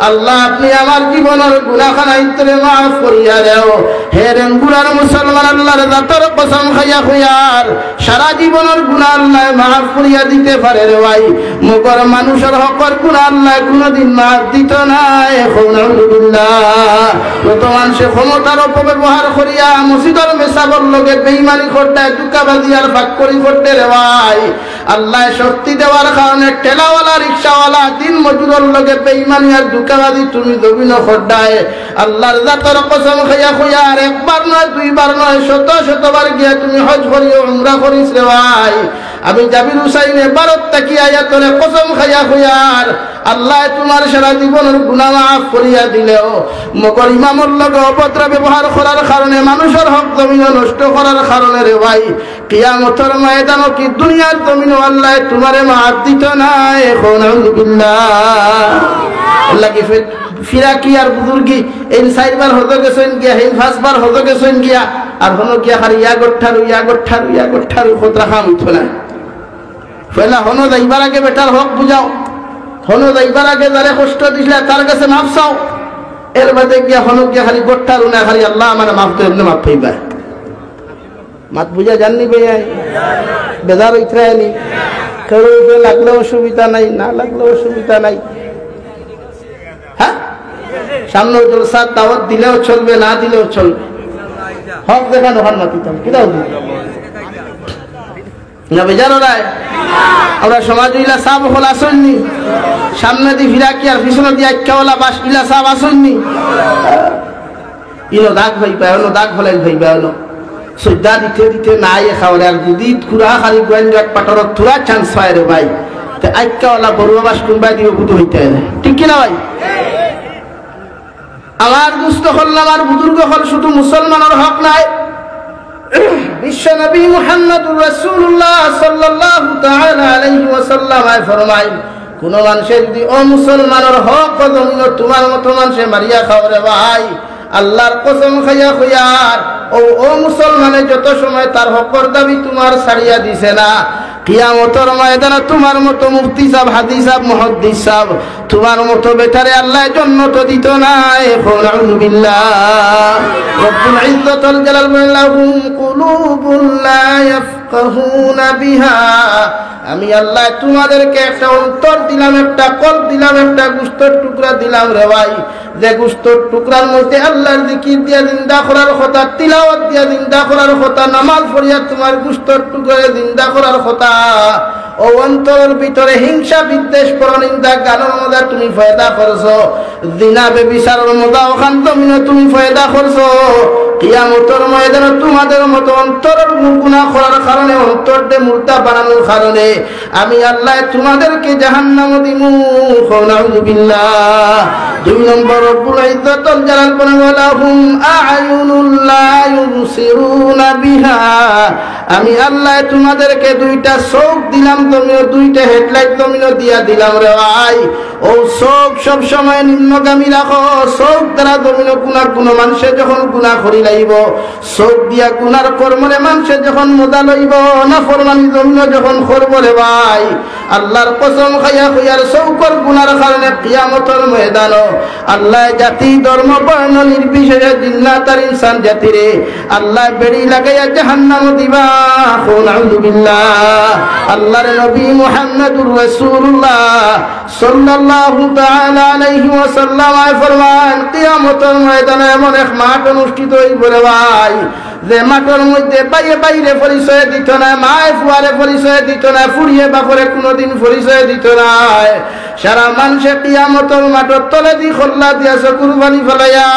আল্লাহ, আপনি আমার জীবনর গুনাহ খানাইতরে মাফ করিয়া দেও। হে রেঙ্গুলার মুসলমান, আল্লাহর জাতর কসম খাইয়া কইয়ার, সারা জীবনর গুনাহ আল্লায় মাফ করিয়া দিতে পারে রে ভাই, মগর মানুষর হকর গুনাহ আল্লায় কুনুদিন মাফ দিত নায়। কও নাউজুবিল্লাহ। যত মানষে ক্ষমতার অপব্যবহার করিয়া মসজিদর মেসাবর লগে বেইমানি করতায়, ধুকাবাজি আর ফাক্করি করতে রে ভাই, আল্লায় শক্তি দেওয়ার কারণে ঠেলাওয়ালা, রিক্সাওয়ালা, দিন মজুরর লগে বেইমানি আর ধুকাবাজি তুমি জমিনো করতায়। আল্লাহর জাতর কসম খাইয়া কইয়ার, একবার নয়, দুইবার নয়, শত শতবার গিয়া তুমি হজ করিও, উমরা করিস রে ভাই। আমি জাবির হুসাইনে ভারত থাকি আইয়া তোরে কসম খাইয়া কইয়ার, আল্লায় তুমার সারা জীবনর গুনাহ মাফ করিয়া দিলেও, মগর ইমামর লগে অভদ্র ব্যবহার করার কারণে, মানুষর হক জমিনো নষ্ট করার কারণে রে ভাই, কিয়ামতর ময়দানো কি দুনিয়ার জমিনো আল্লায় তুমারে মাফ দিত নায়? কও নাউজুবিল্লাহ। আল্লাহ কি ফির-, ফিরাকি আর বুজুর্গি, এইন চাইরবার হজো গেছইন গিয়া, এইন পাঁচবার হজো গেছইন গিয়া, আর হনো গিয়া খালি ইয়া গো ঠারু, ইয়া গো ঠারু, ইয়া গো ঠারু, কতরা কাম অইতো নায়। পয়লা হনো যাইবার আগে বেটার হক বুঝাও, হনো যাইবার আগে যারে কষ্ট দিছলা তার গেছে মাফ চাও, এর বাদে গিয়া হনো গিয়া খালি গো ঠারু না, খালি আল্লাহ আমারে মাফ দেও, এমনে মাফ পাইবা। মাত বুঝা যার নি ভাই? বেজার অইতরায় নি? কেউর উপরে লাগলেও অসুবিধা নাই, না লাগলেও অসুবিধা নাই। হ্যাঁ, সামনে জলসা দাওয়াত দিলেও চলবে, না দিলেও চলবে। হক যেখান ওখান মাতিতাম, কিতা অইবো? না বেজার অরায়? আমরা সমাজো ইলা সাব অকল আছইন নি? সামনেদি ফিরাকি আর পিছনেদি আইক্কাওয়ালা বাশ ইলা সাব আছইন নি? ইনো দাগ পাইবা, অনো দাগ ফালাই পাইবা, অনো। সইদা দিতে দিতে নাই খাওয়ারে, আর যদি কুড়া খালি গোয়াইন গাট পাটরত থুড়া chance পায় রে ভাই, তে আইক্কাওয়ালা বড়ুয়া বাশ কুনবায় দিবো বুঝ অইতে না। ঠিক কি না ভাই? আমার দুস্ত অকল, আমার বুজুর্গ অকল, শুধু মুসলমানর হক নায়। বিশ্ব নবী মুহাম্মদুর রাসূলুল্লাহ সাল্লাল্লাহু তাআলা আলাইহি ওয়াসাল্লাম আয় ফরমাইন, কুনু মানষে যদি অমুসলমানর হক জমিনো তুমার মতো মানষে মারিয়া খাওয়ারে ভাই, আল্লাহর কসম খাইয়া কইয়ার, অউ অমুসলমানে যত সময় তার হকর দাবি তুমার ছাড়িয়া দিছে না, কিয়ামতর ময়দানো তুমার মতো মুফতি সাব, হাজি সাব, মুহাদ্দিস সাব, তুমার মতো বেটারে আল্লায় জন্নতো দিত নায়। কও নাউজুবিল্লাহ। রব্বুল ইজ্জতুল জালাল বলেন, "লাহুম কুলুবুন লা ইয়াফকাহুনা বিহা।" আমি আল্লায় তুমাদেরকে একটা অন্তর দিলাম, একটা কলব দিলাম, একটা গুস্তর টুকরা দিলাম রে ভাই, যে গুস্তর টুকরার মধ্যে আল্লাহর জিকির দিয়া জিন্দা করার কথা, তিলাওয়াত দিয়া জিন্দা করার কথা, নামাজ পড়িয়া তুমার গুস্তর টুকরারে জিন্দা করার কথা। অউ অন্তরর ভিতরে হিংসা, বিদ্বেষ, পরনিন্দা, গানোর মজা তুমি পয়দা করছো, জিনা ব্যভিচারর মজা অখান জমিনো তুমি পয়দা করছো। কিয়ামতর ময়দানো তুমাদের মতো অন্তরর গুনা করার কারণে, অন্তররে মুর্দা বানানোর কারণে আমি আল্লায় তুমাদেরকে জাহান্নামো দিমু। কও নাউজুবিল্লাহ। দুই নম্বর, রব্বুল ইজ্জতুল জালাল বলেন, "ওয়ালাহুম আ'য়ুনুন লা ইউবসিরুনা বিহা।" আমি আল্লায় তুমাদেরকে দুইটা চউখ দিলাম জমিনো, দুইটা headlight জমিনো দিয়া দিলাম রে ভাই। অউ চউখ সব সময় নিম্নগামী রাখো। চউখ দ্বারা জমিনো কুনু, কুনু মানষে যখন গুনা করি লাইবো, চউখ দিয়া গুনার কর্মরে মানষে যখন মজা লইবো, নাফরমানি জমিনো যখন করবো রে ভাই, আল্লাহর কসম খাইয়া কইয়ার, চউখর গুনার কারণে কিয়ামতর ময়দানো আল্লায় জাতি, ধর্ম, বর্ণ নির্বিশেষে জিন্নাত আর ইনসান জাতিরে আল্লায় বেড়ি লাগাইয়া জাহান্নামো দিবা। কও নাউজুবিল্লাহ। আল্লাহর নবী মুহাম্মদুর রাসূলুল্লাহ সাল্লাল্লাহু তাআলা আলাইহি ওয়াসাল্লাম আয় ফরমান, কিয়ামতর ময়দানে এমন এক মাঠ অনুষ্ঠিত অইবো রে ভাই, যে মাঠর মধ্যে ভাইয়ে ভাইরে পরিচয় দিত না, মায়ে ফুয়ারে পরিচয় দিত না, ফুড়িয়ে বাপরে কুনুদিন পরিচয় দিত না। সারা মানষে কিয়ামতর মাঠর তলেদি কল্লা দিয়া চকুর পানি ফালাইয়া,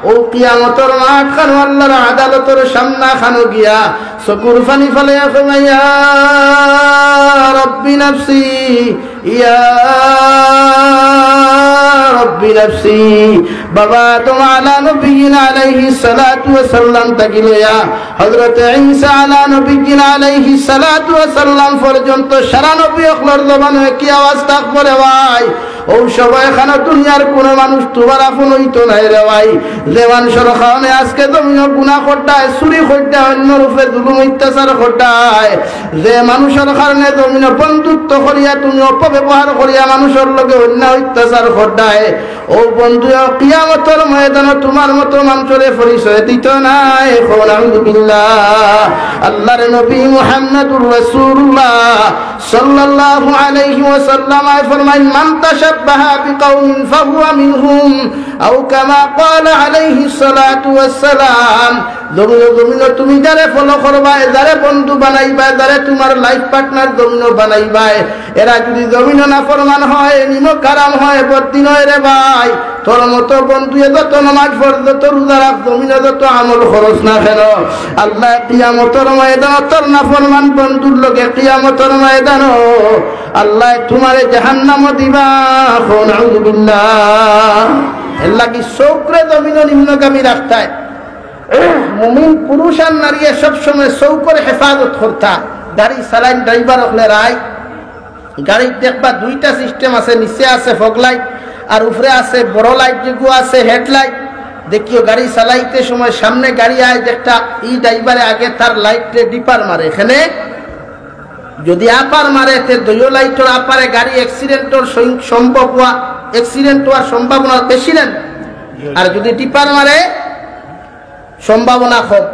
অউ কিয়ামতর মাঠ খানো আল্লাহর আদালতর সামনা খানো গিয়া চকুর পানি ফালাইয়া কইবা, "ইয়া রব্বি নাফসি, ইয়া রব্বি নাফসি।" বাবা আদম আলা নবিয়িনা আলাইহিস সালাতু ওয়াস সালাম থাকি লইয়া হযরতে ঈসা আলা নবিয়িনা আলাইহিস সালাতু ওয়াস সালাম পর্যন্ত সারা নবী অকলর জবানো একই আওয়াজ থাকবো রে ভাই। অউ সময়খানো দুনিয়ার কুনু মানুষ তুমার আপন অইতো নায় রে ভাই। যে মানষর কারণে আজকে জমিনো গুনা করতায়, চুরি করতায়, অন্যর উপরে জুলুম অত্যাচার করতায়, যে মানষর কারণে জমিনো বন্ধুত্ব করিয়া তুমি অপব্যবহার করিয়া মানষর লগে অন্যায় অত্যাচার করতায়, ও বন্ধু, কিয়ামতর ময়দানো তুমার মতো মানষরে পরিচয় দিতো নায়। কও নাউজুবিল্লাহ। আল্লাহর নবী মুহাম্মাদুর রাসূলুল্লাহ সাল্লাল্লাহু আলাইহি ওয়াসাল্লাম ফরমাইন, "মান তাশাব্বাহা বিকাউমিন ফাহুয়া মিনহুম", আও কামা ক্বালা আলাইহিস সালাতু ওয়াস সালাম। জমিনো, জমিনো তুমি যারে follow করবায়, যারে বন্ধু বানাইবায়, যারে তুমার life partner জমিনো বানাইবায়, এরা যদি জমিনো নাফরমান হয়, নিমক হারাম হয়, বদিন হয় রে ভাই, তোর মতো বন্ধুয়ে যত নামাজ পড়, যত রোজা রাখ, জমিনো যত আমল করস না কেন, আল্লায় কিয়ামতর ময়দানো তোর নাফরমান বন্ধুর লগে কিয়ামতর ময়দানো আল্লায় তুমারে জাহান্নামো দিবা। কও নাউজুবিল্লাহ। এর লাগি চউখরে জমিনো নিম্নগামী রাখতায়। মুমিন পুরুষ আর নারীয়ে সবসময় চউখর হেফাজত করতা। গাড়ি চালাইন driver অকলে রাইত, গাড়িত দেখবা দুইটা system আছে, নিচে আছে fog light আর উপরে আছে বড় light, যেগু আছে headlight। দেখিও গাড়ি চালাইতে সময় সামনে গাড়ি আয় দেখতা, ই driver এ আগে তার light এ dipper মারে, এখানে যদি upper মারে, তে দুইও light অর upper এ গাড়ি accident অর সং-, সম্ভব হওয়া, accident হওয়ার সম্ভাবনা বেশি না? আর যদি dipper মারে, সম্ভাবনা কম।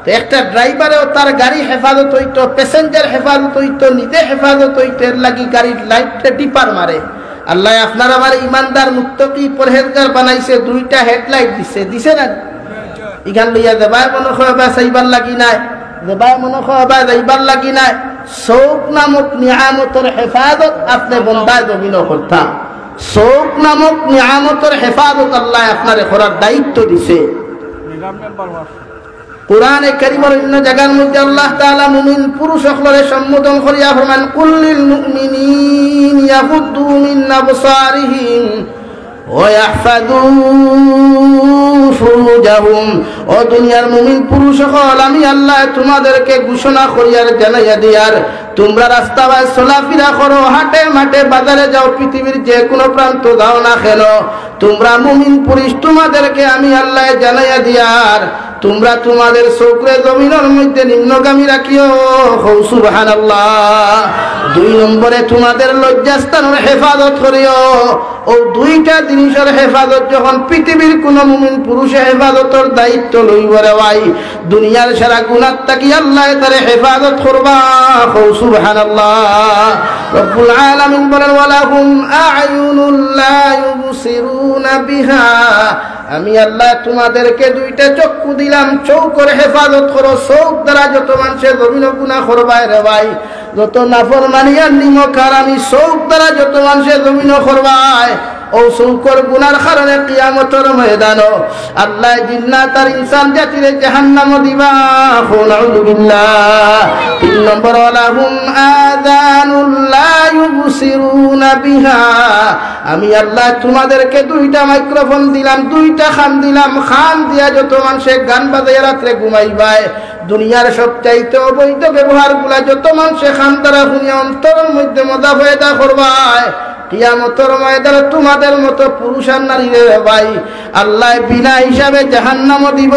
তো একটা driver এও তার গাড়ি হেফাজত অইতো, passenger হেফাজত অইতো, নিজে হেফাজত অইতো, এর লাগি গাড়ির light এ dipper মারে। আল্লায় আপনার আমার ইমানদার মুত্তাকি পরহেজগার বানাইছে, দুইটা headlight দিছে, দিছে না? ইখান লইয়া যেবায় মনে কয় ওবায় চাইবার লাগি নায়, যেবায় মনে কয় ওবায় যাইবার লাগি নায়। চউখ নামক নিয়ামতর হেফাজত আপনে বন্দায় জমিনো করতা। চউখ নামক নিয়ামতর হেফাজত আল্লায় আপনারে করার দায়িত্ব দিছে। কোরআনে কারীমর অন্য জাগার মধ্যে আল্লাহ তাআলা মুমিন পুরুষ অকলরে সম্বোধন করিয়া ফরমান, "কুল্লিল মুমিনিন ইয়াগুদ্দু মিন আবসারিহিম ওয়া ইয়াহফাযু ফুরুজাহুম।" ও দুনিয়ার মুমিন পুরুষ অকল, আমি আল্লায় তুমাদেরকে ঘোষণা করিয়ার জানাইয়া দিয়ার, তুমরা রাস্তাবায় চলাফিরা করো, হাটে মাঠে বাজারে যাও, পৃথিবীর যে কুনু প্রান্ত যাও না কেন, তুমরা মুমিন পুরুষ, তুমাদেরকে আমি আল্লায় জানাইয়া দিয়ার, তুমরা তুমাদের চউখরে জমিনর মধ্যে নিম্নগামী রাখিও। কও সুবহানাল্লাহ। দুই নম্বরে তুমাদের লজ্জাস্থানর হেফাজত করিও। অউ দুইটা জিনিসর হেফাজত যখন পৃথিবীর কুনু মুমিন পুরুষে হেফাজতর দায়িত্ব লইবো রে ভাই, দুনিয়ার সারা গুনাহ থাকি আল্লায় তারে হেফাজত করবা। কও সুবহানাল্লাহ। রব্বুল আলামিন বলেন, "ওয়ালাহুম আ'য়ুনুল লা ইউবসিরুনা বিহা।" আমি আল্লায় তুমাদেরকে দুইটা চক্ষু দিলাম, চউখর হেফাজত করো। চউখ দ্বারা যত মানষে জমিনো গুনাহ করবায় রে ভাই, যত নাফরমানি আর নিমক হারামি চউখ দ্বারা যত মানষে জমিনো করবায়, অউ চউখর গুনার কারণে কিয়ামতর ময়দানো আল্লায় জিন্নাত আর ইনসান জাতিরে জাহান্নামো দিবা। কও নাউজুবিল্লাহ। তিন নম্বর, "ওয়ালাহুম আযানুল লা ইউবসিরুনা বিহা।" আমি আল্লায় তুমাদেরকে দুইটা microphone দিলাম, দুইটা কান দিলাম, কান দিয়া যত মানষে গান বাজাইয়া রাত্রে ঘুমাইবায়, দুনিয়ার সবচাইতে অবৈধ ব্যবহারগুলা যত মানষে কান দ্বারা হুনিয়া অন্তরর মধ্যে মজা পয়দা করবায়, কিয়ামতর ময়দানে তুমাদের মতো পুরুষ আর নারীরে রে ভাই, আল্লায় বিনা হিসাবে জাহান্নামো দিবো।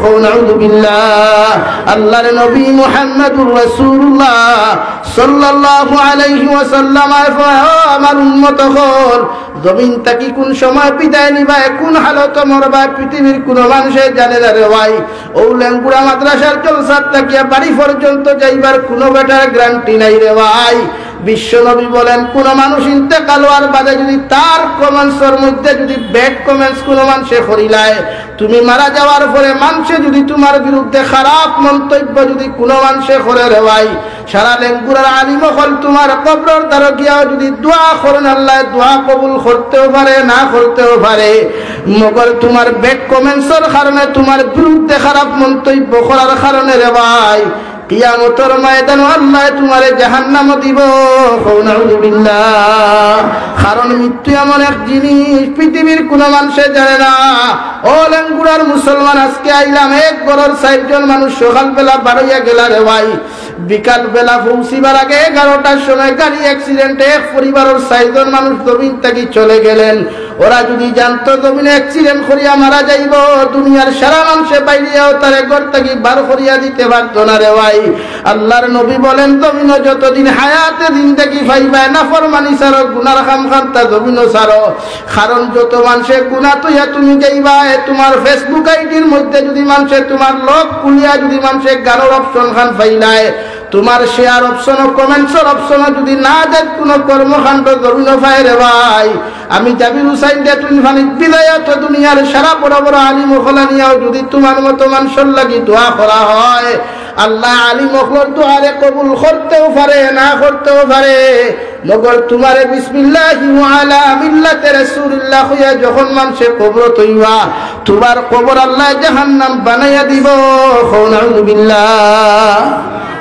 কও নাউজুবিল্লাহ। আল্লাহর নবী মুহাম্মাদুর রাসূলুল্লাহ সাল্লাল্লাহু আলাইহি ওয়াসাল্লাম, ও আমার উম্মত অকল, জমিন থাকি কুন সময় বিদায় নিবায়, কুন হালতো মরবায়, পৃথিবীর কুনু মানষে জানে না রে ভাই। অউ লেঙ্গুড়া মাদ্রাসার জলসাত থাকিয়া বাড়ি পর্যন্ত যাইবার কুনু বেটার গ্যারান্টি নাই রে ভাই। বিশ্বনবী বলেন, কুনু মানুষ ইন্তেকাল অওয়ার বাদে যুদি তার কমেন্টসর মধ্যে যুদি ব্যাড কমেন্টস কুনু মানষে করিলায়, তুমি মারা যাওয়ার পরে মানষে যুদি তুমার বিরুদ্ধে খারাপ মন্তব্য যুদি কুনু মানষে করে রে ভাই, সারা লেঙ্গুড়ার আলিম অকল তুমার কবরর দ্বারো গিয়াও যুদি দোয়া করইন, আল্লায় দোয়া কবুল করতেও পারে, না করতেও পারে, মগর তুমার ব্যাড কমেন্টসর কারণে, তুমার বিরুদ্ধে খারাপ মন্তব্য করার কারণে রে ভাই, কিয়ামতর ময়দানো আল্লায় তুমারে জাহান্নামো দিবো। কও নাউজুবিল্লাহ। কারণ মৃত্যু এমন এক জিনিস, পৃথিবীর কুনু মানষে জানে না। ও লেঙ্গুড়ার মুসলমান, আজকে আইলাম, এক ঘরর চাইরজন মানুষ সকালবেলা বারইয়া গেলা রে ভাই, বিকালবেলা পৌঁছিবার আগে এগারোটার সময় গাড়ি অ্যাক্সিডেন্টে এক পরিবারর চাইরজন মানুষ জমিন থাকি চলে গেলেন। ওরা যুদি জানতো জমিনো accident করিয়া মারা যাইবো, দুনিয়ার সারা মানষে বাইরিয়াও তারে ঘর থাকি বার করিয়া দিতে পারতো না রে ভাই। আল্লার নবী বলেন, জমিনো যতদিন হায়াতে জিন্দেগি পাইবায়, নাফরমানি ছাড়ো, গুনার কাম কান্তা জমিনো ছাড়ো। কারণ যত মানষে গুনা থইয়া তুমি যাইবায়, তুমার Facebook আইডির মধ্যে যুদি মানষে তুমার lock খুলিয়া যুদি মানষে গানোর option খান পাইলায়, তুমার share option ও comments র option ও যুদি না দেয় কুনু কর্মকাণ্ড জমিনো পায় রে ভাই, আমি জাবির হুসাইন দে তুই ফানিত বিদায় তো দুনিয়ার সারা বড় বড় আলিম অকল আনিয়াও যুদি তুমার মতো মানষর লাগি দোয়া করা হয়, আল্লায় আলিম অকলর দোয়ারে কবুল করতেও পারে, না করতেও পারে। মগর তুমারে বিসমিল্লাহি ওয়া আলা মিল্লাতে রাসূলিল্লাহ কইয়া যখন মানষে কবরো থইবা, তুমার কবর আল্লায় জাহান্নাম বানাইয়া দিবো। কও নাউজুবিল্লাহ।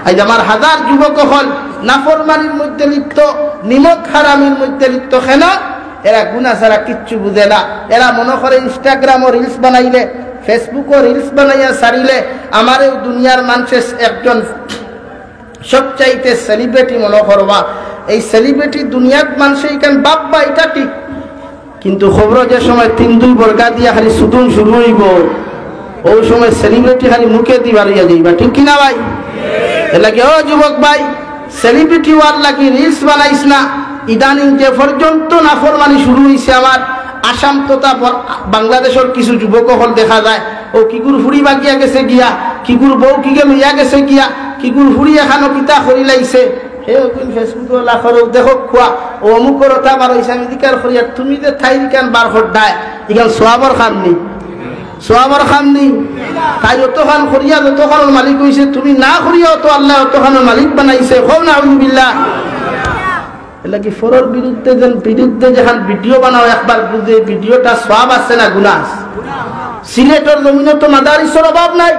আইজ আমার হাজার যুবক অকল নাফরমানির মধ্যে লিপ্ত, নিমক হারামির মধ্যে লিপ্ত। কেন? এরা গুনা ছাড়া কিচ্ছু বুঝে না। এরা মনো করে Instagram ও reels বানাইলে, Facebook ও reels বানাইয়া ছাড়িলে, আমারেও দুনিয়ার মানষে একজন সবচাইতে celebrity মনো করবা। এই celebrity দুনিয়াত মানষে ইখান ভাববা, ইটা ঠিক, কিন্তু কবরো যে সময় তিন দুই বর্গা দিয়া খালি সুতুন শুরু অইবো, অউ সময় celebrity খালি মুখেদি বার অইয়া যাইবা, ঠিক কি না ভাই? এরলাগি ও যুবক ভাই, celebrity অওয়ার লাগি reels বানাইস না। ইদানিং যে পর্যন্ত নাফরমানি শুরু অইছে আমার, আসাম তথা ব-, বাংলাদেশর কিছু যুবক অকল দেখা যায়, অউ কিগুর ফুড়ি বাগিয়া গেছে গিয়া, কিগুর বউ কিগে লইয়া গেছে গিয়া, কিগুর ফুড়ি এখানো কিতা করিলাইছে, হে অগুইন Facebook-ও লাখর দেখো খুয়া, অউ অমুকর অতা বার অইছে, আমি জিকার করিয়ার, তুমি যে তাইর ইখান বার কররায়, ইখান সওয়াবর কাম নি, সওয়াবর কাম নি। তাই অতখান করিয়া যতখানর মালিক অইছে, তুমি না করিয়াও তো আল্লায় অতখানর মালিক বানাইছে। কও নাউজুবিল্লাহ। এরলাগি পরর বিরুদ্ধে যেন, বিরুদ্ধে যেখান video বানাও, একবার বুঝে video টা সওয়াব আছে না গুনা আছে? সিলেটর জমিনো তো মাদারিসর অভাব নাই।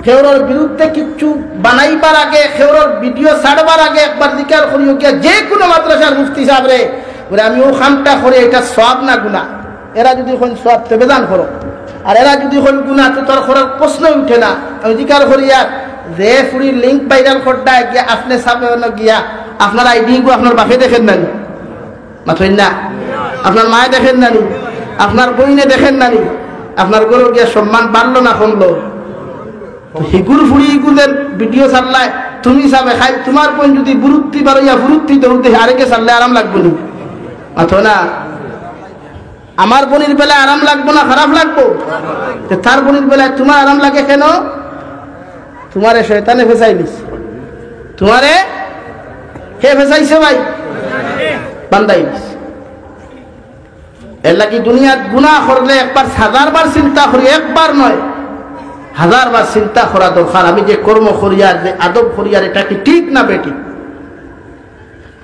কেউরর বিরুদ্ধে কিচ্ছু বানাইবার আগে, কেউরর video ছাড়বার আগে একবার জিকার করিও গিয়া যে কুনু মাদ্রাসার মুফতি সাবরে, বলে, "আমি অউ কামটা করি, ইটা সওয়াব না গুনা?" এরা যুদি কইন সওয়াব, তে বেজান করো। আর এরা যুদি কইন গুনা, তে তার করার প্রশ্নই উঠে না। আমি জিকার করিয়ার, যে ফুড়ির link viral কররায় গিয়া, আপনে সাবে অনো গিয়া, আপনার ID গু আপনার বাপে দেখের না নি? মাতইন না। আপনার মায়ে দেখের না নি? আপনার বইনে দেখের না নি? আপনার ঘরো গিয়া সম্মান বাড়লো না কমলো? তো হিগুর ফুড়ি ইগুদের video ছাড়লায়, তুমি সাবে খাইল, তুমার বইন যুদি বুরুত্তি বারইয়া ফুরুত্তি দৌড় দেয়, আরেকে ছাড়লে আরাম লাগবো নি? মাতো না। আমার বইনর বেলায় আরাম লাগবো না খারাপ লাগবো? তে তার বইনর বেলায় তুমার আরাম লাগে কেন? তুমারে শয়তানে ফেসাইলিছে। তুমারে কে ফেসাইছে ভাই? বান্দাইলিছে। এরলাগি দুনিয়াত গুনা করলে একবার হাজার বার চিন্তা করি, একবার নয়, হাজার বার চিন্তা করা দরকার। আমি যে কর্ম করিয়ার, যে আদব করিয়ার, ইটা কি ঠিক না বেঠিক?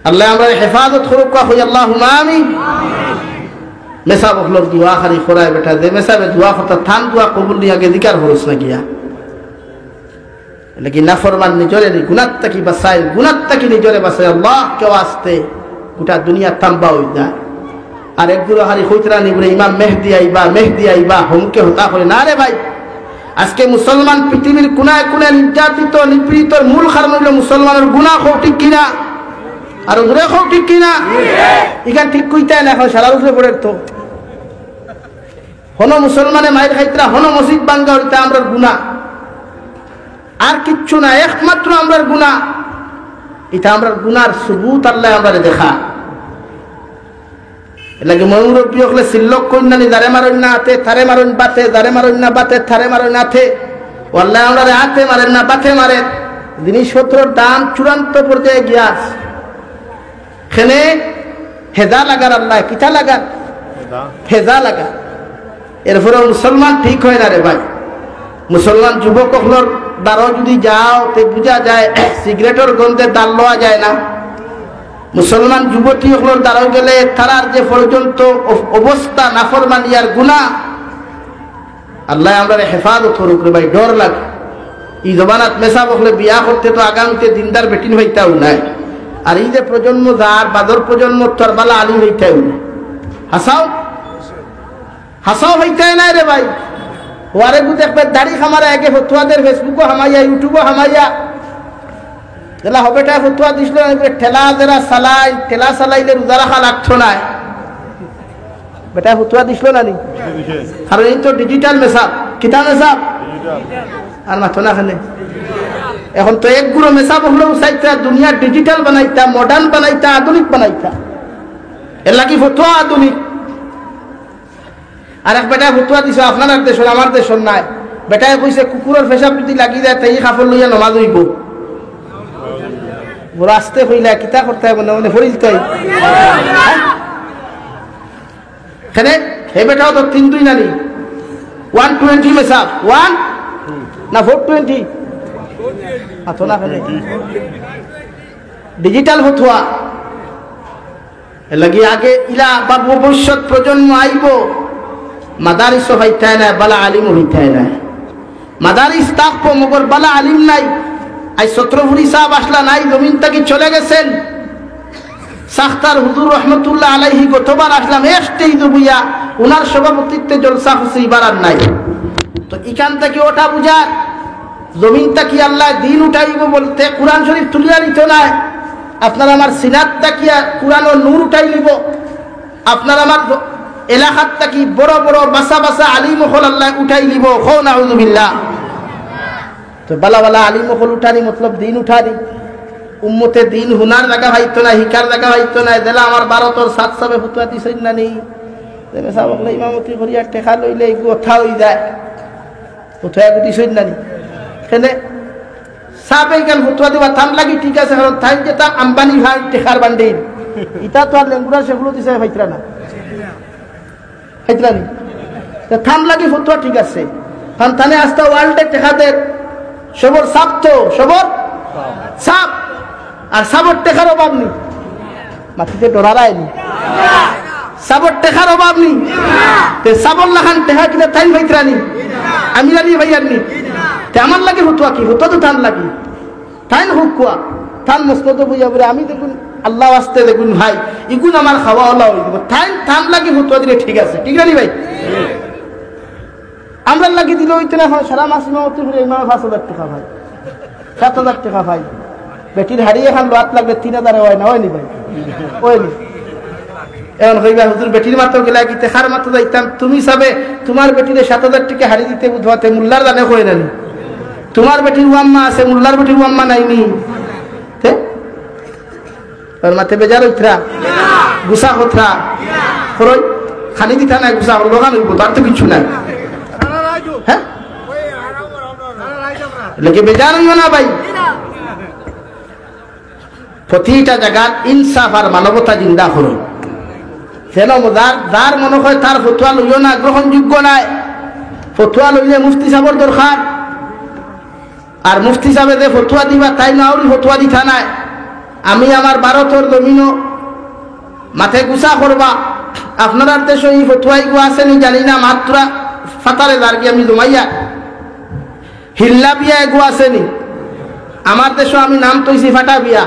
আল্লায় আমরারে হেফাজত করউক্কা, কই আল্লাহুম্মা আমিন। মেসাব অকলর দোয়া খালি করায় বেটা, যে মেসাবে দোয়া করতা, তান দোয়া কবুল নি, আগে জিকার করস না গিয়া। এরলাগি নাফরমান নিজরে নি গুনাত থাকি বাঁচাইল, গুনাত থাকি নিজরে বাঁচাইল। আল্লাহ, কেউ আস্তে গোটা দুনিয়া তাম্বা অই যায়। আর একগুলো খালি কইতরা নি বলে, "ইমাম মেহদি আইবা, মেহদি আইবা", হমুকে হতা করে। না রে ভাই, আজকে মুসলমান পৃথিবীর কোনায় কোনায় নির্যাতিত, নিপীড়িতর মূল কারণ অইলো মুসলমানর গুনা। কও ঠিক কিনা? আর জোরে কও ঠিক কিনা? ইখান ঠিক কইতায় না, অখন সারা রুজে পড়ের তো। হনো মুসলমানে মাইর খাইতরা, হনো মসজিদ ভাঙ্গা অইতা আমরার গুনা। আর কিচ্ছু না, একমাত্র আমরার গুনা। ইটা আমরার গুনার সুবুত আল্লায় আমরারে দেখা। এরলাগি ময়মুরব্বি অকলে সিল্লক কইন না নি, যারে মারইন না আতে, তারে মারইন বাতে, যারে মারইন না বাতে, তারে মারইন আতে। ও আল্লায় আমরারে আতে মারের না, বাতে মারের। জিনিসপত্রর দাম চূড়ান্ত পর্যায়ে গিয়া আছে। কেনে হেজা লাগার আল্লায়, কিতা লাগার? হেজা। হেজা লাগার। এরপরেও মুসলমান ঠিক অয় না রে ভাই। মুসলমান যুবক অকলর দ্বারাও যুদি যাও, তে বুঝা যায়, সিগারেটর গন্ধে দাঁড় লওয়া যায় না। মুসলমান যুবতী অকলর দ্বারাও গেলে তারার যে পর্যন্ত অব-, অবস্থা, নাফরমানি আর গুনা, আল্লায় আমরারে হেফাজত করউক রে ভাই, ডর লাগে। ই জমানাত মেসাব অকলে বিয়া করতে তো আগামীতে দিনদার বেটিন পাইতাউ নায়। আর ই যে প্রজন্ম যার, বাদর প্রজন্ম তো আর বালা আলিম পাইতাউ নায়। হাছাউ? হাছাউ পাইতায় নায় রে ভাই। ও আরেকগু দেখবে দাড়ি কামারা আগে ফতুয়া দের Facebook-ও হামাইয়া, YouTube-ও হামাইয়া। যেলা হবেটায় ফতুয়া দিছিল, ঠেলা যেরা চালাইন, ঠেলা চালাইলে রোজা রাখা লাগতো নায়। বেটায় ফতুয়া দিছিল না নি? কারণ এই তো ডিজিটাল মেসাব। কিতা মেসাব? আর মাতো না কেনে? এখন তো এক গুরু মেসাব অকলেউ চাইতা দুনিয়া ডিজিটাল বানাইতা, মডার্ন বানাইতা, আধুনিক বানাইতা। এর লাগি ফতুয়া আধুনিক। আর এক বেটায় ফতুয়া দিছে, আপনারার দেশর, আমার দেশর নায়। বেটায় কইছে, কুকুরর পেশাব যদি লাগি যায়, তাই কাপড় লইয়া নমাজ অইবো। বড় আস্তে কইলা, কিতা করতে অইবো, মনে মনে পড়িল তাই। কেনে? হে বেটাও তো তিন দুই নানি। ওয়ান টোয়েন্টি মেসাব, ওয়ান না ফোর টোয়েন্টি? মাতো না কেনে? ডিজিটাল ফতুয়া। এর লাগি আগে ইলা বা ভবিষ্যৎ প্রজন্ম আইবো, মাদারিসও পাইতায় নায়, বালা আলিমও হইতায় নায়। মাদারিস থাকবো, মগর বালা আলিম নাই। আইজ ছত্রপুরি সাব আসলা নাই, জমিন থাকি চলে গেছেন। সাখতার হুজুর রহমতুল্লাহ আলাইহি গতবার আসলাম, এক stage বইয়া, উনার সভাপতিত্বে জলসা হচ্ছে, ইবার আর নাই। তো ইখান থাকি ওটা বুঝার, জমিন থাকি আল্লায় দিন উঠাইবো বলতে কোরআন শরীফ তুলিয়া নিত নায়। আপনার আমার সিনাত থাকিয়া কোরআনর নূর উঠাই নিবো। আপনার আমার এলাকাত থাকি বড় বড় বাসা বাসা আলিম অকল আল্লায় উঠাই নিবো। কও নাউজুবিল্লাহ। তো বালা বালা আলিম অকল উঠানি মতলব দিন উঠানি। উম্মতে দিন হুনার জাগা পাইতো না, হিকার জাগা পাইতো না। যেলা আমার ভারতর সাত সাবে ফতুয়া দিছইন না নি? যে মেসাব অকলে ইমামতি করিয়া টেকা লইলে এগু অথা অই যায়। ফতুয়া এগু দিছইন না নি? কেনে? সাবে ইখান ফতুয়া দিবা, তান লাগি ঠিক আছে, কারণ তাইন যেটা আম্বানি ভাই, টেকার বান্ডিল। ইতা তো আর লেঙ্গুরা শেখুল হাদিস সাবে পাইতরা না। পাইতরা নি? তে তান লাগি ফতুয়া ঠিক আছে। কারণ তানে আস্তা ওয়ার্ল্ডে টেকা দের, সবর সাব তো, সবর সাব। আর সাবর টেকার অভাব নি। মাতিতে ডরারায় নি। সাবর টেকার অভাব নি। তে সাবর লাখান টেকা কিনা তাইন পাইতরা নি? আমি জানি ভাই আর নি। তে আমার লাগি ফতুয়া কি? ফতুয়া তো তান লাগি। তাইন হুকুয়া, তান মসনদে বুঝা বুঝা আমি দেখুন, আল্লাহ আস্তে দেখুন ভাই, ইগুন আমার খাওয়া ওলা অই দিবো। তাইন তান লাগি ফতুয়া দিলে ঠিক আছে, ঠিক না নি ভাই? আমরার লাগি দিলে অইতো না, হয় সারা মাস ইমামতি করি ইমামে পাঁচ হাজার টেকা পায়, সাত হাজার টেকা পায়। বেটির হাড়ি এখান লোয়াত লাগলে তিন হাজারে অয় না, অয় নি ভাই? অয় নি? এখন কইবা, "হুজুর, বেটির মাতো গেলা কিতা, কার মাতো যাইতাম?" তুমি সাবে, তুমার বেটিরে সাত হাজার টেকা হাড়ি দিতে বুধবাতে মোল্লার জানে কয় না নি? তুমার বেটির আম্মা আছে, মোল্লার বেটির আম্মা নাই নি? তে? তার মাতে বেজার অইতরা? গুসা করতরা? করই? খানি দিতা নাই, গুসা করলো খান অইবো, তার তো কিচ্ছু নাই। হ্যাঁ? লেকে বেজার অইও না ভাই। প্রতিটা জাগাত ইনসাফ আর মানবতা জিন্দা করো। যেন যার, যার মনে হয় তার ফতুয়া লইও না, গ্রহণযোগ্য নায়। ফতুয়া লইলে মুফতি সাবর দরকার। আর মুফতি সাবে যে ফতুয়া দিবা, তাইন আউরি ফতুয়া দিতা নায়। আমি আমার ভারতর জমিনো মাতে গুসা করবা। আপনারার দেশো ই ফতুয়া ইগু আছে নি জানি না, মাত্রা ফাতারে যার গি আমি জমাইয়া। হিল্লা বিয়া এগু আছে নি? আমার দেশো আমি নাম থইছি ফাটা বিয়া।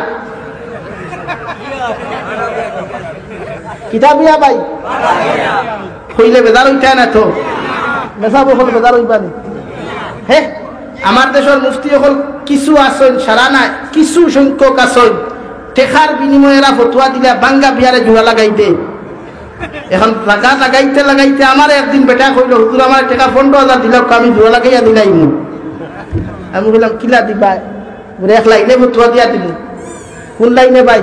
কিতা বিয়া ভাই? কইলে বেজার অইতা না তো? মেসাব অকল বেজার অইবা নি? হে, আমার দেশর মুফতি অকল কিছু আছইন, সারা নায়, কিছু সংখ্যক আছইন। টেকার বিনিময়ে এরা ফতুয়া দিলা, ভাঙ্গা বিয়ারে জোড়া লাগাই দে। এখন জাগা লাগাইতে লাগাইতে আমারে একদিন বেটায় কইলো, "হুজুর, আমারে টেকা পনরো হাজার দিলাউক্কা, আমি জোড়া লাগাইয়া দিলাইমু।" আমি কইলাম, "কিলা দিবায়?" বুলে, "এক লাইনে ফতুয়া দিয়া দিমু।" কোন লাইনে ভাই?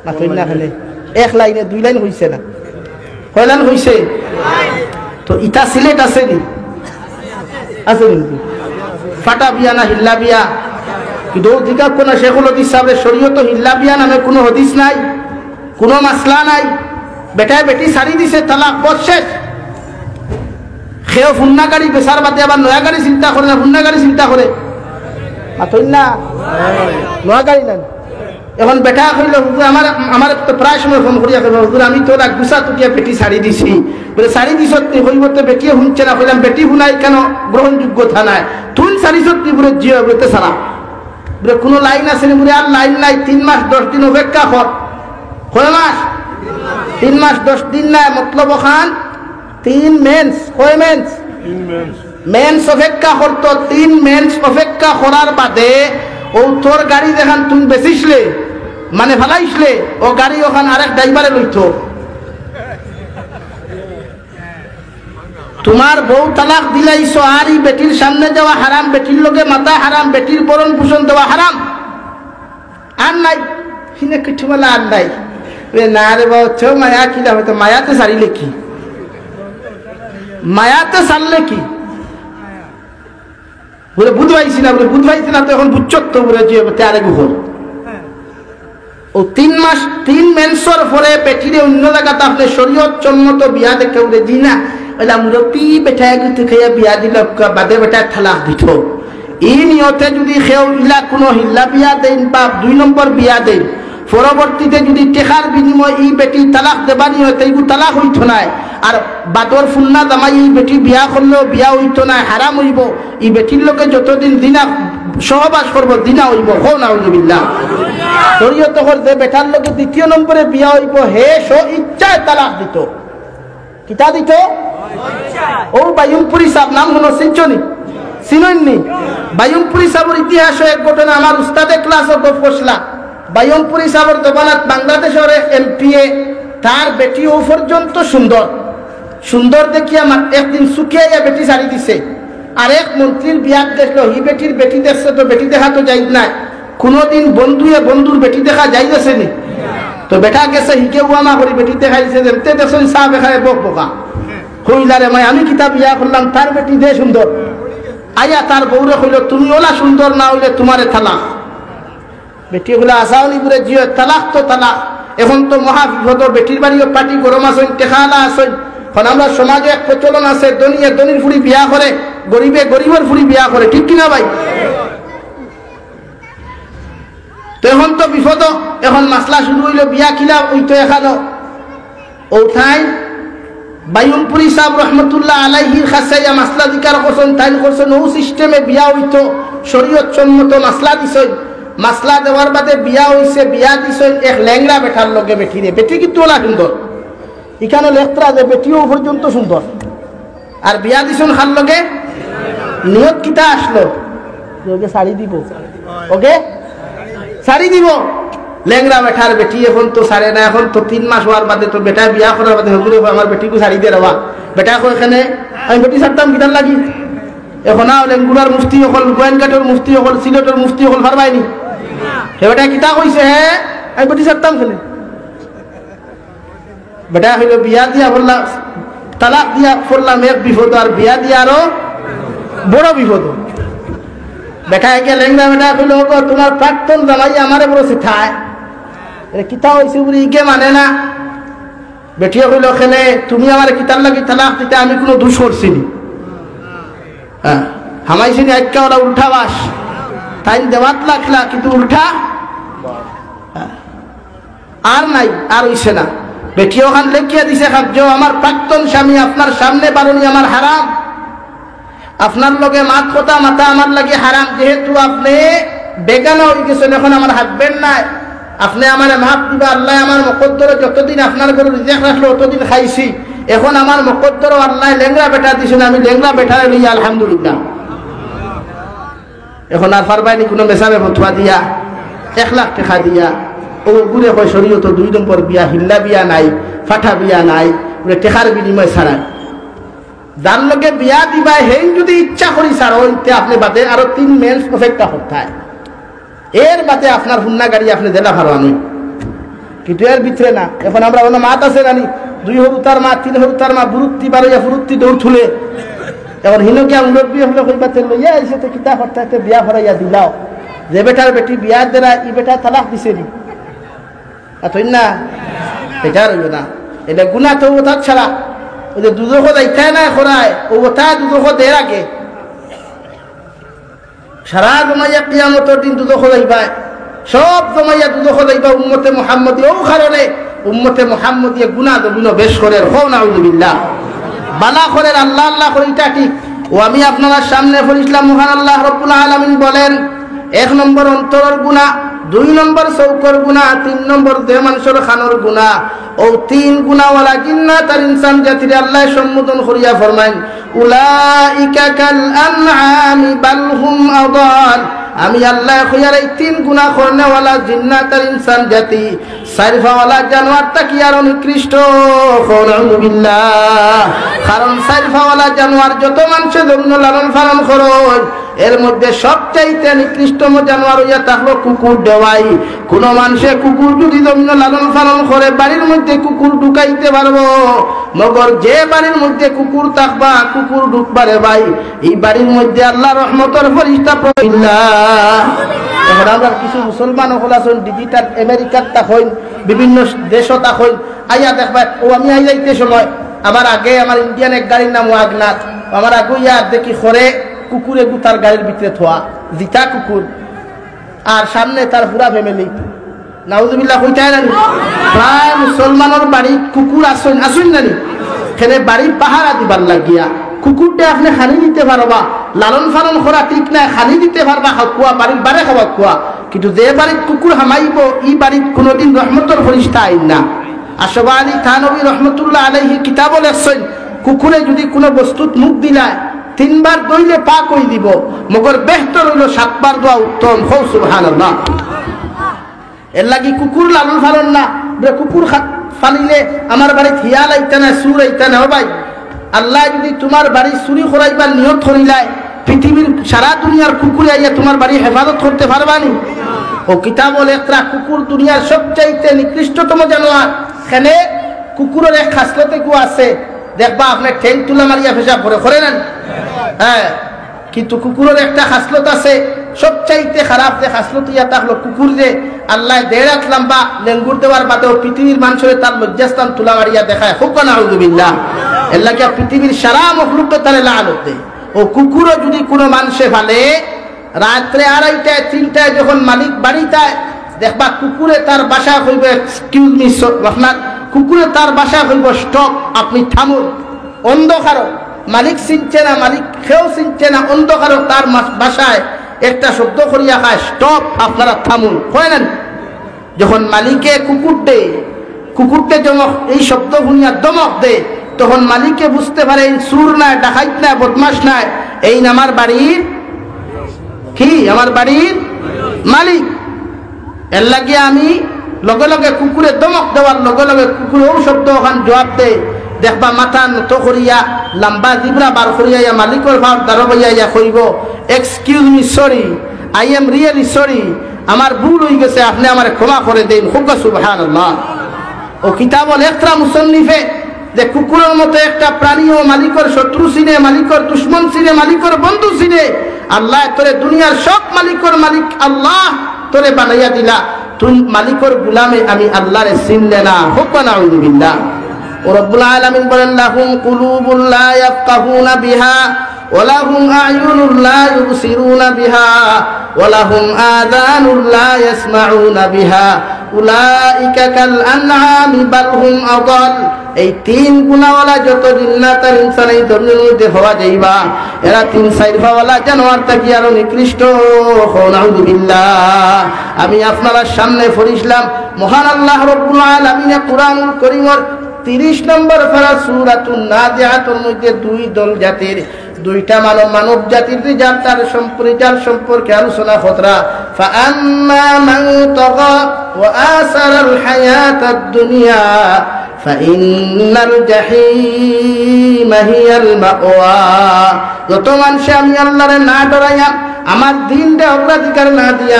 না, কই না, খালি এক লাইনে দুই লাইন কইছে না। কয় লাইন কইছে? তো ইতা সিলেট আছে নি? আছে নি? ফাটা বিয়া না হিল্লা বিয়া? কিন্তু অউ দিকা কোন শেখুল হাদিস সাবরে শরীয়তো হিল্লা বিয়া নামে কুনু হাদিস নাই, কুনু মাসলা নাই। বেটায় বেটি ছাড়ি দিছে, তালাক, বস শেষ। কেউ পুরনা গাড়ি বেচার বাদে আবার নয়া গাড়ি চিন্তা করে না, পুরনা গাড়ি চিন্তা করে। মাতইন না? নয়া গাড়ি নাই। এখন বেটায় কইলো, "হুজুর, আমার, আমার তো প্রায় সময় ফোন করিয়া কইবা, 'হুজুর, আমি তো এক গুছা তুকিয়া বেটি ছাড়ি দিছি।' বুলে, "ছাড়ি দিছত নি?" কইবো, "তো বেটিয়ে হুনছে না।" কইলাম, "বেটি হুনাই কেন, গ্রহণযোগ্যতা নাই। তুই ছাড়িছত নি?" বুলে, "জি অয়।" বুলে, "তে ছাড়া।" বুলে, "কুনু লাইন আছে নি?" বুলে, "আর লাইন নাই, তিন মাস দশ দিন অপেক্ষা কর।" কয় মাস? তিন মাস দশ দিন নাই, মতলব অখান তিন মেন্স। কয় মেন্স? তিন মেন্স। মেন্স অপেক্ষা করতো, তিন মেন্স অপেক্ষা করার বাদে অউ তোর গাড়ি যেখান তুই বেচিছলে, মানে ফালাইছলে, অউ গাড়ি অখান আরেক ড্রাইভারে লইতো। তুমার বউ তালাক দিলাইছো, আর ই বেটির সামনে যাওয়া হারাম, বেটির লগে মাতা হারাম, বেটির ভরণ পোষণ দেওয়া হারাম। আর নাই, হিনে কিচ্ছু বলে আর নাই। বলে, "না রে বাবা, চো মায়া কিলা হয়তো, মায়াতে সারিলে কি? মায়াতে সারলে কি?" বলে, "বুঝ পাইছি না।" বলে, "বুঝ পাইছি না তো এখন বুঝছত তো।" বলে, "যে তে আরেক উপর।" ও তিন মাস, তিন মেন্সর পরে বেটিরে অন্য জাগাত আপনে শরীয়ত সম্মত বিয়া দেখে উঠে জি না, ওইলা মুরব্বী বেটায় গুতু খাইয়া বিয়া দিল, বাদে বেটায় তালাক দিত। এই নিয়তে যদি কেউ ইলা কোনো হিল্লা বিয়া দেন বা দুই নম্বর বিয়া দেন, পরবর্তীতে যদি টেকার বিনিময়ে এই বেটি তালাক দেবা নিয়তে, এইগু তালাক হইতো নায়। আর বাদর ফুন্না জামাই এই বেটি বিয়া করলেও বিয়া হইতো নায়, হারাম হইব। ই বেটির লগে যতদিন জিনা সহবাস করব, জিনা হইব। কও নাউজুবিল্লাহ। শরীয়ত কর যে বেটার লগে দ্বিতীয় নম্বরে বিয়া হইব, হে স্ব ইচ্ছায় তালাক দিত। কিতা দিত? ও বায়ুমপুরী সাহেব, নাম হুনো, চিনছনি? চিনইননি? বায়ুমপুরী সাহেবর ইতিহাসও এক ঘটনা, আমার উস্তাদে ক্লাসও গপ করছিলা। বায়ুমপুরী সাহেবর জমানাত বাংলাদেশর এক এমপিএ, তার বেটি ও পর্যন্ত সুন্দর। সুন্দর দেখিয়া মা-, একদিন চুকিয়া বেটি ছাড়ি দিছে। আর এক মন্ত্রীর বিয়াত দেখলো, হি বেটির বেটি দেখছে তো বেটি দেখা তো জায়েজ নায়। কোনোদিন বন্ধুয়ে বন্ধুর বেটি দেখা জায়েজ আছে নি? তো বেটা গেছে হিকে উয়ামা করি বেটি দেখাইছে, যেমতে দেখছেন সাহেব এখানে বক বকা। কইলা রে মাই, আমি কিতা বিয়া করলাম, তার বেটি দে সুন্দর। আইয়া তার বউরে কইল, "তুমি ওলা সুন্দর না হইলে তোমারে তালাক।" বেটি কইলা, "আসাও নি বুড়ে জিও, তালাক তো তালাক। এখন তো মহা বিপদ, বেটির বাড়িও পার্টি গরম আছইন, টেকালা আছইন। এখন আমরা সমাজে এক প্রচলন আছে, ধনীয়ে ধনীর ফুড়ি বিয়া করে, গরিবে গরিবর ফুড়ি বিয়া করে, ঠিক কিনা ভাই?" তো এখন তো বিপদ, এখন মাসলা শুরু হইল, বিয়া কিলা ওই তো এখানো। ও তাই বায়ুমপুরী সাহেব রহমতুল্লাহ আলাইহির কাছে ইয়া মাসলা জিকার করছেন, তাইন করছেন, ও সিস্টেমে বিয়া হইতো, শরীয়ত সম্মত মাসলা দিছইন। মাসলা দেওয়ার বাদে বিয়া হইছে, বিয়া দিছইন এক লেংড়া বেটার লগে বেটিরে। বেটি কিন্তু ওলা সুন্দর, ইখানো লেখতরা যে বেটিও পর্যন্ত সুন্দর। আর বিয়া দিছইন কার লগে? নিয়ত কিতা আসলো? যে ওকে ছাড়ি দিব, ওকে ছাড়ি দিব। লেংড়া বেটার বেটি এখন তো ছাড়ে না, এখন তো তিন মাস হওয়ার বাদে তো বেটা বিয়া করার বাদে হগুরে কয়, "আমার বেটিকে ছাড়ি দে রে বা।" বেটা কয়, "এখানে আমি বেটি ছাড়তাম কিতার লাগি?" এখন আও লেঙ্গুরার মুফতি অকল, গোয়াইনঘাটর মুফতি অকল, সিলেটর মুফতি অকল পারবায়নি। হে বেটা কিতা কইছে, হে, "আমি বেটি ছাড়তাম কেনে?" বেটা কইল, "বিয়া দিয়া পড়লাম, তালাক দিয়া পড়লাম এক বিপদ, আর বিয়া দিয়া আরো বড় বিপদ।" বেটা একে লেংড়া বেটা কইল, "ওগো, তোমার প্রাক্তন জামাই আমারে বড় সিথায়।" এরে কিতা হইছে বুলে ইগে মানে না। বেটিয়ে কইল, "কেনে তুমি আমারে কিতার লাগি তালাক দিতে, আমি কোনো দোষ করছি নি?" হ্যাঁ, হামাইছে নি আজকে ওরা উল্টা বাস। তাই দেওয়াত লাগলা কিন্তু উল্টা। হ্যাঁ। আর নাই, আর হইছে না। বেটি ওখান লেখিয়া দিছে, "খাদ্য আমার প্রাক্তন স্বামী, আপনার সামনে বারুনি আমার হারাম, আপনার লগে মাত কথা মাতা আমার লাগি হারাম, যেহেতু আপনি বেগানা হয়ে গেছেন, এখন আমার হাজবেন্ড নাই, আপনি আমারে মাফ দিবা, আল্লাহ আমার মকদ্দরে যতদিন আপনার ঘরে রিজেক রাখলো অতদিন খাইছি, এখন আমার মকদ্দরও আল্লাহ লেংড়া বেটা দিছেন, আমি লেংড়া বেটারে লইয়া আলহামদুলিল্লাহ।" এখন আর পারবায়নি কোনো মেসাবে ফতুয়া দিয়া, এক লাখ টেকা দিয়া, ও গুরে কয় শরীয়ত দুই নম্বর বিয়া, হিল্লা বিয়া নাই, ফাটা বিয়া নাই, ওরে টেকার বিনিময়ে ছাড়ায়। যার লগে বিয়া দিবা, হেইন যদি ইচ্ছা করি ছাড়ইন, তে আপনি বাদে আরো তিন মেন্স অপেক্ষা করতায়। এর বাদে আপনার হুন্না গাড়ি আপনি দেলা ফারোয়া নই। কিন্তু এর ভিতরে না। এখন আমরা অন্য মাত আছে নানি, দুই হরুতার মা, তিন হরুতার মা, বুরুত্তি বারইয়া ফুরুত্তি দৌড় তুলে। এখন হিনো গিয়া মুরব্বী হলে কইবা, "তে লইয়া আইছে, তে কিতা করতে, তে বিয়া ফরাইয়া দিলাও।" যে বেটার বেটি বিয়া দেরা, ই বেটা তালাক দিছে নি। আর তুই না, বেটার হইল না। এটা গুণা তো ওটা ছাড়া। ওই যে দুজখো যাইতে না করায়, ও ওটা দুজখো দের আগে। সারা জমাইয়া কিয়ামতর দিন দুজখো যাইবায়, সব জমাইয়া দুজখো যাইবা উম্মতে মুহাম্মদী। ও কারণে উম্মতে মুহাম্মদীয়ে গুনাহ জমিনো বেশ করের, কও নাউজুবিল্লাহ। বালা করের, আল্লাহ আল্লাহ করি, ইটা ঠিক। ও আমি আপনারার সামনে পড়ছিলাম, মহান আল্লাহ রব্বুল আলামিন বলেন, এক নম্বর অন্তরর গুনাহ, দুই নম্বর চউখর গুনাহ, তিন নম্বর দেহ মানুষর খানোর গুনাহ। ও তিন গুনাওয়ালা জিন্নাত আর ইনসান জাতিরে আল্লাহ সম্বোধন করিয়া ফরমাইন, "উলাইকা কাল আনআমি বাল হুম আদাল।" আমি আল্লাহ কইয়ার এই তিন গুনাহ করনেওয়ালা জিন্নাত আর ইনসান জাতি চাইর পাওয়ালা জানোয়ার থাকি আরো নিকৃষ্ট, কও নাউজুবিল্লাহ। কারণ চাইর পাওয়ালা জানোয়ার যত মানষে জমিনো লালন পালন করইন, এর মধ্যে সবচাইতে নিকৃষ্টতম জানোয়ার অইয়া থাকলো কুকুর দেওয়াই। কুনু মানষে কুকুর যুদি জমিনো লালন পালন করে, বাড়ির মধ্যে কুকুর ঢুকাইতে পারবো, মগর যে বাড়ির মধ্যে কুকুর থাকবা, কুকুর ঢুকবারে ভাই, ই বাড়ির মধ্যে আল্লার রহমতর ফিরিস্তা প্রবেশ করইন না। অখন আমরার কিছু মুসলমান অকল আছইন, ডিজিটাল আমেরিকাত থাকইন, বিভিন্ন দেশো থাকইন, আইয়া দেখবা, অউ আমি আই যাইতে সময় আমার আগে আমার ইন্ডিয়ান এক গাড়ির নাম ওয়াগনার, আমার আগে ইয়া দেখি খরে কুকুর এগু তার গাড়ির ভিতরে থোয়া, জিতা কুকুর, আর সামনে তার পুরা ফ্যামিলি। নাউজুবিল্লাহ কইতায় না নি? প্রায় মুসলমানর বাড়িত কুকুর আছইন, আছইন না নি? কেনে বাড়ির পাহারা দিবার লাগিয়া। কুকুররে আপনে খানি দিতে পারবা, লালন পালন করা ঠিক নায়, খানি দিতে পারবা, খাওয়াউক্কা, বাড়ির বারে খাওয়াউক্কা। কিন্তু যে বাড়িত কুকুর হামাইবো, ই বাড়িত কুনুদিন রহমতর ফিরিস্তা আইন না। আশরাফ আলী থানভী রহমতুল্লাহ আলাইহি কিতাবো লেখছইন, কুকুরে যুদি কুনু বস্তুত মুখ দিলায়, তিনবার ধইলে পাক অই দিবো, মগর বেহতর অইলো সাতবার ধোয়া উত্তম। কও সুবহানাল্লাহ। এরলাগি কুকুর লালন পালন না, বলে কুকুর খা-, পালিলে আমার বাড়িত হিয়াল আইতা না, চুর আইতা না। ও ভাই, আল্লায় যুদি তুমার বাড়ি চুরি করাইবার নিয়ত করিলায়, পৃথিবীর সারা দুনিয়ার কুকুরে আইয়া তুমার বাড়ি হেফাজত করতে পারবা নি? অউ কিতাবো লেখরা কুকুর দুনিয়ার সবচাইতে নিকৃষ্টতম জানোয়ার। কেনে কুকুরর এক খাসলত এগু আছে, দেখবা আপনে ঠেং তুলা মারিয়া পেশাব করে, করে না নি? হ্যাঁ, কিন্তু কুকুরর একটা খাসলত আছে, সবচাইতে খারাপ যে খাসলত ইয়া থাকলো কুকুর যে আল্লায় দেড় আত লাম্বা লেঙ্গুর দেওয়ার বাদেও পৃথিবীর মানষরে তার লজ্জাস্থান তুলা মারিয়া দেখায়। কও নাউজুবিল্লাহ। এরলাগি পৃথিবীর সারা মখলুকে তারে লানত দেয়। অউ কুকুরও যুদি কুনু মানষে পালে, রাত্রে আড়াইটায়, তিনটায় যখন মালিক বাড়িত আয়, দেখবা কুকুরে তার ভাষায় কইবো, "Excuse me, sir", আপনার কুকুরে তার ভাষায় কইবো, "Stop, আপনি থামুন।" অন্ধকারো, মালিক চিনছে না, মালিক কেউ চিনছে না, অন্ধকারো তার মা-, ভাষায় একটা শব্দ করিয়া কয়, "Stop, আপনারা থামুন", কয় না নি? যখন মালিকে কুকুররে, কুকুররে যখন এই শব্দ হুনিয়া ধমক দেয়, তখন মালিকে বুঝতে পারে, এই চুর নায়, ডাকাইত নায়, বদমাশ নায়, এইন আমার বাড়ির কি? আমার বাড়ির মালিক। এরলাগি আমি লগে লগে কুকুরে ধমক দেওয়ার লগে লগে কুকুরে অউ শব্দ অখান জুয়াব দেয়। দেখবা মাথা নত করিয়া, লাম্বা জিব্রা বার করিয়া ইয়া মালিকর পাওর দ্বারো বইয়া ইয়া কইবো, "Excuse me, sorry, I am really sorry, আমার ভুল অইগেছে, আপনে আমারে ক্ষমা করে দেইন।" কও সুবহানাল্লাহ। অউ কিতাবো লেখরা মুসন্নিফে যে কুকুরর মতো একটা প্রাণী অউ মালিকর শত্রু চিনে, মালিকর দুশমন চিনে, মালিকর বন্ধু চিনে। আল্লায় তোরে দুনিয়ার সব মালিকর মালিক আল্লাহ তোরে বানাইয়া দিলা, তুই মালিকর গুলামে আমি আল্লারে চিনলে না। কও নাউজুবিল্লাহ। অউ রব্বুল আলামিন বলেন, "লাহুম কুলুবুন লা ইয়াফকাহুনা বিহা, ওয়া লাহুম আ'য়ুনুন লা ইউবসিরুনা বিহা, ওয়া লাহুম আযানুন লা ইয়াসমাউনা বিহা, উলাইকা কাল আনআমি বাল হুম আদাল।" এই তিন গুণাওয়ালা যত জিন্নাত আর ইনসান এই জমিনর মধ্যে পাওয়া যাইবা, এরা তিন চাইর পাওয়ালা জানোয়ার থাকি আরো নিকৃষ্ট। কও নাউজুবিল্লাহ। আমি আপনারার সামনে পড়ছিলাম, মহান আল্লাহ রব্বুল আলামিনে কুরআনুল করিমর তিরিশ নম্বর পারা সূরাতুন নাজিআতর মধ্যে দুই দল জাতির, দুইটা মানব, মানব জাতির রেজাল্ট আর সম্প-, রেজাল্ট সম্পর্কে আলোচনা কররা। ফাআম্মা মান তাগা ওয়া আসারাল হায়াতাদ দুনিয়া ফাইন্নাল জাহিমা হিয়াল মাওয়া। যত মানষে আমি আল্লারে না ডরাইয়া, আমার দ্বীনরে অগ্রাধিকার না দিয়া,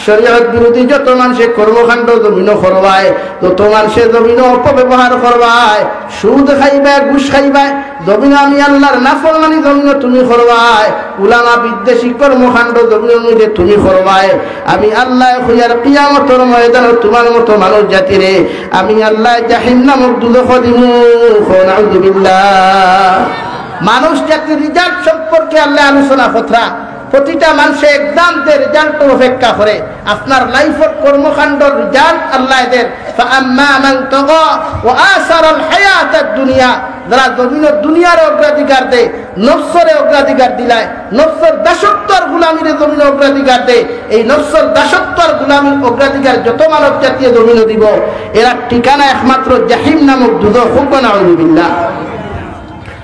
শরীয়ত বিরোধী যত মানষে কর্মকাণ্ড জমিনো করবায়, যত মানষে জমিনো অপব্যবহার করবায়, সুদ খাইবায়, ঘুষ খাইবায়, জমিনো আমি আল্লার নাফরমানি জমিনো তুমি করবায়, উলামা বিদ্বেষী কর্মকাণ্ড জমিনর মধ্যে তুমি করবায়, আমি আল্লায় কইয়ার কিয়ামতর ময়দানো তুমার মতো মানুষ জাতিরে আমি আল্লায় জাহিম নামক দুজখো দিমু। কও নাউজুবিল্লাহ। মানুষ জাতির রেজাল্ট সম্পর্কে আল্লায় আলোচনা কররা। প্রতিটা মানষে এক্সাম দের, রেজাল্টর অপেক্ষা করে। আপনার লাইফর কর্মকাণ্ডর রেজাল্ট আল্লায় দের। ফাআম্মা মান তাগা ওয়া আসারাল হায়াতাদ দুনিয়া, যারা জমিনর দুনিয়ারে অগ্রাধিকার দেয়, নফসরে অগ্রাধিকার দিলায়, নফসর দাসত্বর গুলামিরে জমিনো অগ্রাধিকার দেয়, এই নফসর দাসত্বর গুলামির অগ্রাধিকার যত মানব জাতিয়ে জমিনো দিবো, এরার ঠিকানা একমাত্র জাহিম নামক দুজখ। কও নাউজুবিল্লাহ।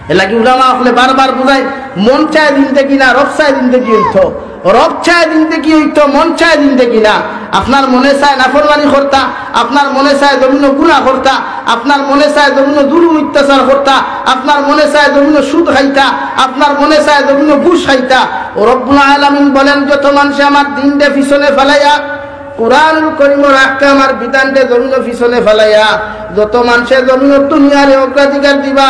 এরলাগি উলামা অকলে বারবার বুঝাইন, মন চায় জিন্দেগি না, রব চায় জিন্দেগি অইতো। রব চায় জিন্দেগি অইতো, মন চায় জিন্দেগি না। আপনার মনে চায় নাফরমানি করতা, আপনার মনে চায় জমিনো গুনা করতা, আপনার মনে চায় জমিনো জুলুম অত্যাচার করতা, আপনার মনে চায় জমিনো সুদ খাইতা, আপনার মনে চায় জমিনো ঘুষ খাইতা। ও রব্বুল আলামিন বলেন, যত মানষে আমার দিনরে পিছনে ফালাইয়া, কুরআনুল করিমর আহকাম আর বিধানরে জমিনো পিছনে ফালাইয়া, যত মানষে জমিনো দুনিয়ারে অগ্রাধিকার দিবা,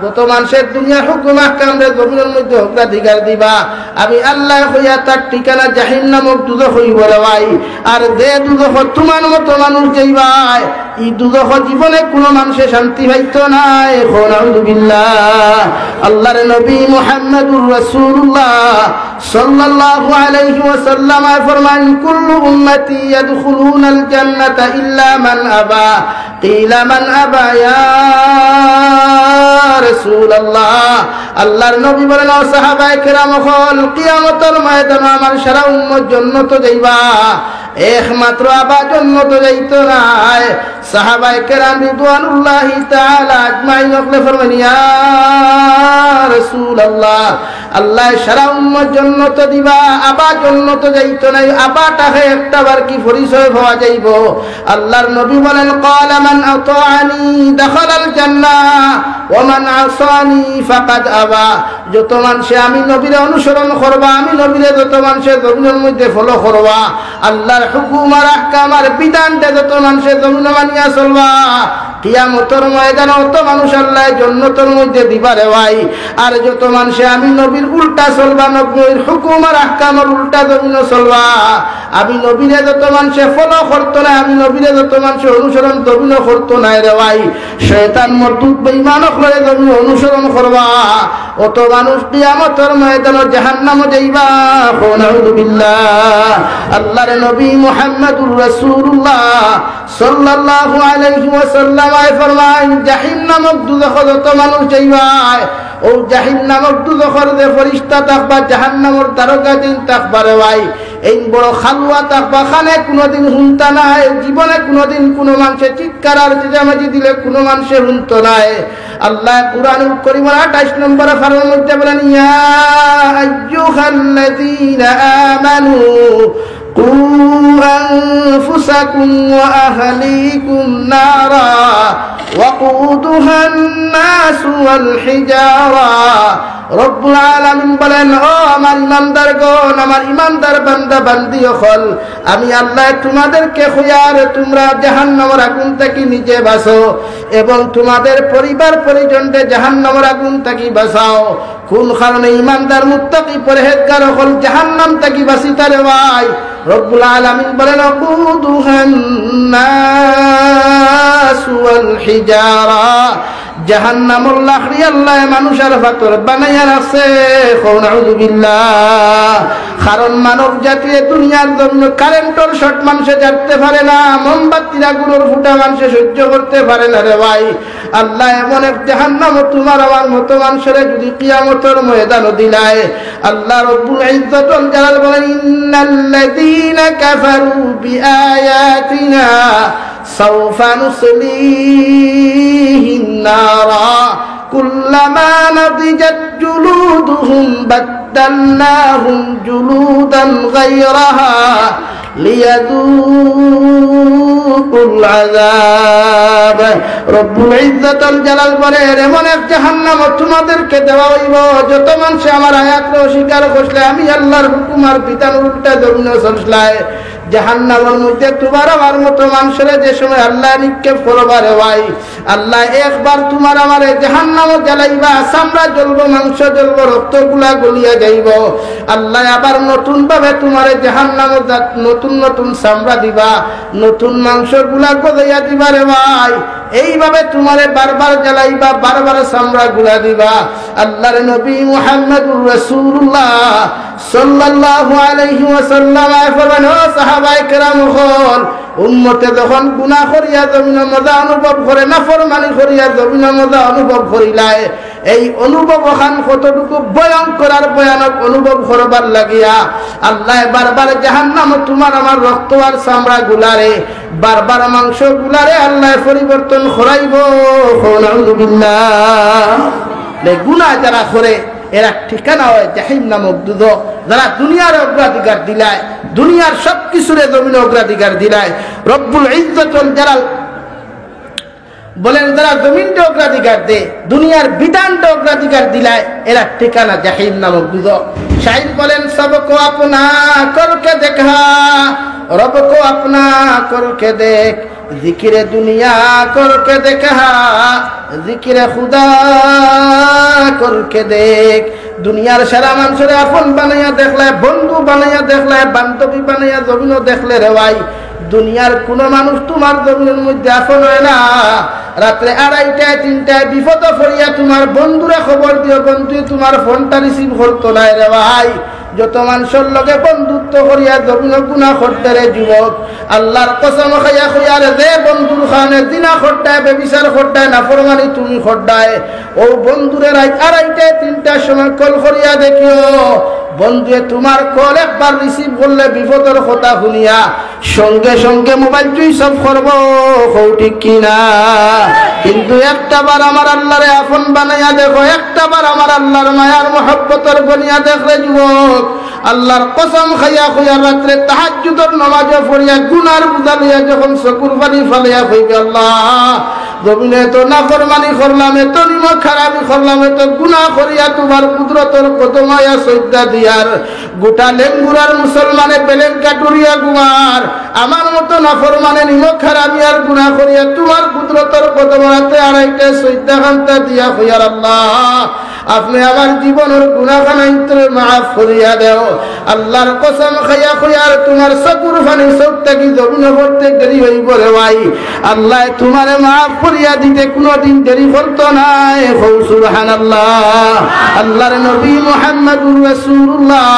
যত মানষে দুনিয়ার হুকুম আহকামরে জমিনর মধ্যে অগ্রাধিকার দিবা, আমি আল্লায় কইয়া তার ঠিকানা জাহিন্নামর দুজখ অইবো রে ভাই। আর যে দুজখো তুমার মতো মানুষ যাইবায়, ই দুজখো জীবনে কুনু মানষে শান্তি পাইতো নায়। কও নাউজুবিল্লাহ। আল্লাহর নবী মুহাম্মাদুর রাসূলুল্লাহ সাল্লাল্লাহু আলাইহি ওয়াসাল্লাম ফরমাইন, "কুল্লু উম্মতি ইয়াদখুলুনাল জান্নাতা ইল্লা মান আবা।" কিলা মান আবা ইয়া রাসূলুল্লাহ। আল্লাহর নবী বলেন, "ও সাহাবায়ে কেরাম অকল, কিয়ামতর ময়দানো আমার সারা উম্মত জন্নতো যাইবা, একমাত্র আবা জন্নতো যাইতো নায়।" সাহাবায়ে কেরাম রিদওয়ানুল্লাহি তাআলা আজমাইন অকলে ফরমাইন, "ইয়া রাসূলুল্লাহ, আল্লায় সারা উম্মত জন্নতো দিবা, আবা জন্নতো যাইতো নায়, আবাটারে একটা বার কি পরিচয় পাওয়া যাইবো?" আল্লাহর নবী বলেন, "ক্বালা মান আতাআনি দাখালাল জান্নাহ ওয়া মান আসানি ফাকাদ আবা।" যত মানষে আমি নবীরে অনুসরণ করবা, আমি নবীরে যত মানষে জমিনর মধ্যে follow করবা, আল্লাহর হুকুম আর আহকাম আর বিধানরে যত মানষে জমিনো মানিয়া চলবা, কিয়ামতর ময়দানো অত মানুষ আল্লায় জন্নতর মধ্যে দিবা রে ভাই। আর যত মানষে আমি নবীর উল্টা চলবা, নবীর হুকুম আর আহকামর উল্টা জমিনো চলবা, আমি নবীরে যত মানষে follow করতো নায়, আমি নবীরে যত মানষে অনুসরণ জমিনো করতো নায় রে ভাই, শয়তান মরদুদ বেঈমান অকলরে জমিনো অনুসরণ করবা, অত মানুষ কিয়ামতর ময়দানো জাহান্নামো যাইবা। কও নাউজুবিল্লাহ। আল্লাহর নবী মুহাম্মাদুর রাসূলুল্লাহ সাল্লাল্লাহু আলাইহি ওয়াসাল্লাম আয় ফরমাইন, জাহিন্নামর দুজখো যত মানুষ যাইবায়, অউ জাহিন্নামর দুজখর যে ফিরিস্তা থাকবা, জাহান্নামর দারোগা যেইন থাকবা রে ভাই, এইন বড় খালুয়া থাকবা, কানে কুনুদিন হুনতা নায়, জীবনে কুনুদিন কুনু মানষে চিৎকার আর চেঁচামেচি দিলে কুনু মানষে হুনতো নায়। আল্লায় কুরআনুল করিমর আঠাইশ নম্বর পারার মধ্যে বলেন, ইয়া আইয়ুহাল্লাযীনা আমানু কু আনফুসাকুম ওয়া আহলিকুম নারা ওয়াকুদুহান নাসু ওয়াল হিজারা। রব্বুল আলামিন বলেন, "ও আমার ইমানদারগণ, আমার ইমানদার বান্দা বান্দি অকল, আমি আল্লায় তুমাদেরকে কইয়ার তুমরা জাহান্নামর আগুন থাকি নিজে বাঁচো এবং তুমাদের পরিবার পরিজনরে জাহান্নামর আগুন থাকি বাঁচাও।" কুন কারণে ইমানদার মুত্তাকি পরহেজগার অকল জাহান্নাম থাকি বাঁচিতা রে ভাই? রব্বুল আলামিন বলেন, "ওয়াকুদুহান নাসু ওয়াল হিজারা।" জাহান্নামর লাকড়ি আল্লায় মানুষ আর পাথর বানাইয়া রাখছে। কও নাউজুবিল্লাহ। কারণ মানব জাতিয়ে দুনিয়ার জমিনো কারেন্টর শর্ট মানষে জারতে পারে না, মোমবাতির আগুনর ফুটা মানষে সহ্য করতে পারে না রে ভাই। আল্লায় এমন এক জাহান্নামো তুমার আমার মতো মানষরে যুদি কিয়ামতর ময়দানো দিলায়, আল্লাহ রব্বুল ইজ্জতুল জালাল বলেন, ইন্নাল্লাযীনা কাফারু বিআয়াতিনা সাউফা নুসলিহিম নারা কুল্লামা নাদিজাত জুলুদুহুম বাদদালনাহুম জুলুদান গায়রাহা লিয়াযুকুল আযাব। রব্বুল ইজ্জতুল জালাল বলেন, এমন এক জাহান্নাম তুমাদেরকে দেওয়া অইবো, যত মানষে আমার আয়াতরে অস্বীকার করছলায়, আমি আল্লাহর হুকুম আর বিধান উল্টা জমিনো চলছলায়, জাহান্নামর মধ্যে তুমার আমার মতো মানষরে যে সময় আল্লায় নিক্ষেপ করবা রে ভাই, আল্লায় একবার তুমার আমারে জাহান্নামো জ্বালাইবা, চামড়া জ্বলবো, মাংস জ্বলবো, রক্তগুলা গলিয়া যাইবো। আল্লায় আবার নতুন ভাবে তুমারে জাহান্নামো যা-, নতুন নতুন চামড়া দিবা, নতুন মাংসগুলা গজাইয়া দিবা রে ভাই। এইভাবে তুমারে বারবার জ্বালাইবা, বারবার চামড়াগুলা দিবা। আল্লাহর নবী মুহাম্মাদুর রাসূলুল্লাহ সাল্লাল্লাহু আলাইহি ওয়াসাল্লাম আয় ফরমান, ও সাহাবায়ে কেরাম অকল, উম্মতে যখন গুনা করিয়া জমিনো মজা অনুভব করে, নাফরমানি করিয়া জমিনো মজা অনুভব করিলায়, এই অনুভব অখান কতটুকু ভয়ংকর আর ভয়ানক অনুভব করবার লাগিয়া আল্লায় বারবার জাহান্নামো তুমার আমার রক্ত আর চামড়াগুলারে, বারবার মাংসগুলারে আল্লায় পরিবর্তন করাইবো। কও নাউজুবিল্লাহ। গুনাহ যারা করে, এরা ঠিকানা হয় জাহিম নামক দুজখ। যারা দুনিয়ার অগ্রাধিকার দিলায়, দুনিয়ার সব কিছুরে জমিনে অগ্রাধিকার দিলায়, রব্বুল ইজ্জত ওয়াল জালাল বলেন, যারা জমিনটা অগ্রাধিকার দে, দুনিয়ার বিধানটা অগ্রাধিকার দিলায়, এরা ঠিকানা জাহিম নামক দুজখ। শাইর বলেন, সবকো আপনা করকে দেখা, রবকো আপনা করকে দেখ, জিকিরে দুনিয়া করকে দেখা, জিকিরে খুদা করকে দেখ। দুনিয়ার সারা মানুষরে আপন বানাইয়া দেখলায়, বন্ধু বানাইয়া দেখলায়, বান্ধবী বানাইয়া জমিনো দেখলে রে ভাই, দুনিয়ার কোনো মানুষ তোমার জমিনের মধ্যে আপন হয় না। রাত্রে আড়াইটায়, তিনটায় বিপদে পড়িয়া তোমার বন্ধুরে খবর দিও, বন্ধুয়ে তোমার ফোনটা রিসিভ করতো নায় রে ভাই। যত মানুষর লগে বন্ধুত্ব করিয়া জমিনো গুনাহ করতে রে যুবক, আল্লাহর কসম খাইয়া কইয়ার, যে বন্ধুর কারণে জিনা করতায়, ব্যভিচার করতায়, নাফরমানি তুমি করতায়, ও বন্ধুরে রাইত আড়াইটায় তিনটার সময় কল করিয়া দেখিও, বন্ধুয়ে তোমার কল একবার রিসিভ করলে বিপদর কথা শুনিয়া সঙ্গে সঙ্গে মোবাইল সুইচ অফ করবো, কও ঠিক কি না? কিন্তু একটা বার আমার আল্লাহরে আপন বানাইয়া দেখো, একটা বার আমার আল্লাহর মায়ার মহব্বতর বনিয়া দেখলে যুবক, আল্লাহর কসম খাইয়া কইয়ার, রাত্রে তাহাজ্জুদর নামাজও পড়িয়া গুনার বুঝা লইয়া যখন চকুর পানি ফালাইয়া কইবে, আল্লাহ, জমিনে এত নাফরমানি করলাম, এত নিমক হারামি করলাম, এত গুনাহ করিয়া তোমার কুদরতর কদমো আইয়া সইজদা দিয়ার, গোটা লেঙ্গুরার মুসলমানে বেলেঙ্কা টুরিয়া ঘুমার, আমার মতো নাফরমানে নিমক হারামি আর গুনাহ করিয়া তোমার কুদরতর কদমো রাতে আড়াইটায় সইজদা খান্তা দিয়া কইয়ার, আল্লাহ, আপনে আমার জীবনর গুনাহ খানাইন্তরে মাফ করিয়া দেও। আল্লাহর কসম খাইয়া কইয়ার, তোমার চকুর পানি চউখ থাকি জমিনো পড়তে দেরি অইবো রে ভাই, আল্লায় তোমারে মাফ করিয়া দিতে কুনুদিন দেরি করতো নায়। কও সুবহানাল্লাহ। আল্লাহর নবী মুহাম্মাদুর রাসূলুল্লাহ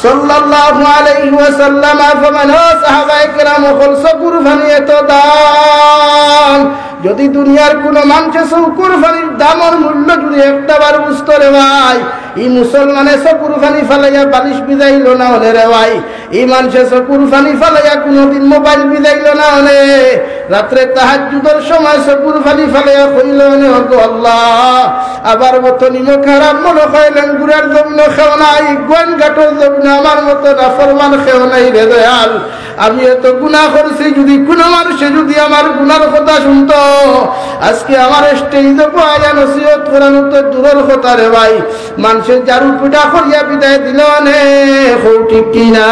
সাল্লাল্লাহু আলাইহি ওয়াসাল্লাম ফরমাইন, ও সাহাবায়ে কেরাম অকল, চকুর পানি এত দাম, যদি দুনিয়ার কুনু মানষে চকুর পানির দামর মূল্য যদি একটা বার বুঝতো রে ভাই, ই মুসলমানে চকুর পানি ফালাইয়া বালিশ ভিজাইলো না অনে রে ভাই, ই মানষে চকুর পানি ফালাইয়া কুনুদিন মোবাইল ভিজাইলো না অনে, রাত্রে তাহাজ্জুদর সময় চকুর পানি ফালাইয়া কইলো অনে, ওগো আল্লাহ, আমার মতো নিমক হারাম মনে হয় লেঙ্গুরার জমিনো কেউ নাই, গোয়াইনঘাটর জমিনো আমার মতো নাফরমান কেউ নাই রে দয়াল। আমি এত গুনাহ করছি, যদি কুনু মানষে যদি আমার গুনার কথা শুনতো, আজকে আমার স্টেজো বওয়াইয়া নসিহত করানো তো দূরর কথা রে ভাই, মানষে ঝাড়ু পিটা করিয়া বিদায় দিলো অনে, কও ঠিক কি না?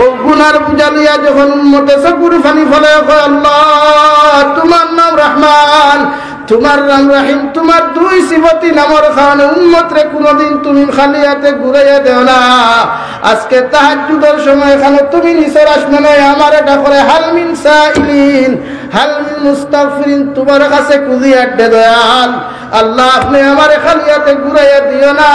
ও গুনার বুঝা লইয়া যখন উম্মতে চকুর পানি ফালায় কয়, আল্লাহ, তোমার নাম রহমান, তোমার নাম রহিম, তোমার দুই সিফতি নামর কারণে উম্মতরে কুনুদিন তুমি খালি আতে ঘুরাইয়া দেও না। আজকে তাহাজ্জুদর সময় খানো তুমি নিচর আসমানো আমারে ডাকরে, হাল মিন সাইলিন, হাল মিন মুস্তাগফিরিন, তোমার কাছে খুঁজি আড্ডে দয়াল। আল্লাহ, আপনে আমারে খালি আতে ঘুরাইয়া দিও না।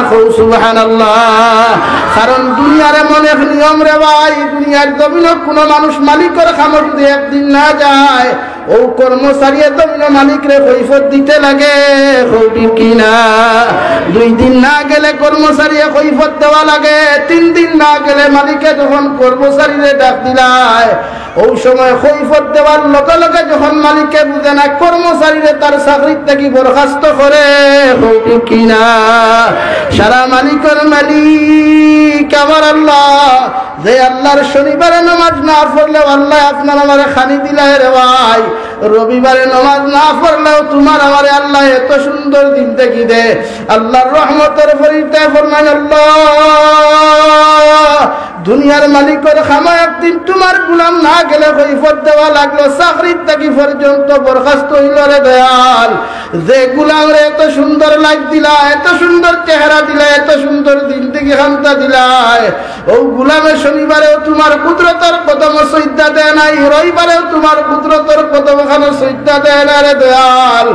কও সুবহানাল্লাহ। কারণ দুনিয়ার এমন এক নিয়ম রে ভাই, দুনিয়ার জমিনো কুনু মানুষ মালিকর কামো যদি একদিন না যায়, ও কর্মচারীয়ে জমিনো মালিকরে কৈফত দিতে লাগে, কও ঠিক কি না? দুই দিন না গেলে কর্মচারীয়ে কৈফত দেওয়া লাগে, তিন দিন না গেলে মালিকে যখন কর্মচারীরে ডাক দিলায়, ও সময় কৈফত দেওয়ার লগে লগে যখন মালিকে বুঝে না, কর্মচারীরে তার চাকরির থাকি বরখাস্ত করে, কও ঠিক কি না? সারা মালিকর মালিক আমার আল্লাহ, যে আল্লাহর শনিবারে নামাজ না পড়লেও আল্লায় আপনার আমারে খানি দিলায় রে ভাই, রবিবারে নামাজ না পড়লেও তোমার আমারে আল্লায় এত সুন্দর জিন্দেগি দে। আল্লাহর রহমতর ফিরিস্তায় ফরমাইন, আল্লাহ, দুনিয়ার মালিকর কামো একদিন তোমার গুলাম না গেলে কৈফত দেওয়া লাগলো, চাকরির থাকি পর্যন্ত বরখাস্ত অইলো রে দয়াল। যে গুলামরে এত সুন্দর লাইফ দিলায়, এত সুন্দর চেহারা দিলায়, এত সুন্দর জিন্দেগি খান্তা দিলায়, ও গুলামে শনিবারেও তোমার কুদরতর কদমো সইজদা দেয় নাই, রবিবারেও তোমার কুদরতর কদমো খানো সইজদা দেয় না রে দয়াল।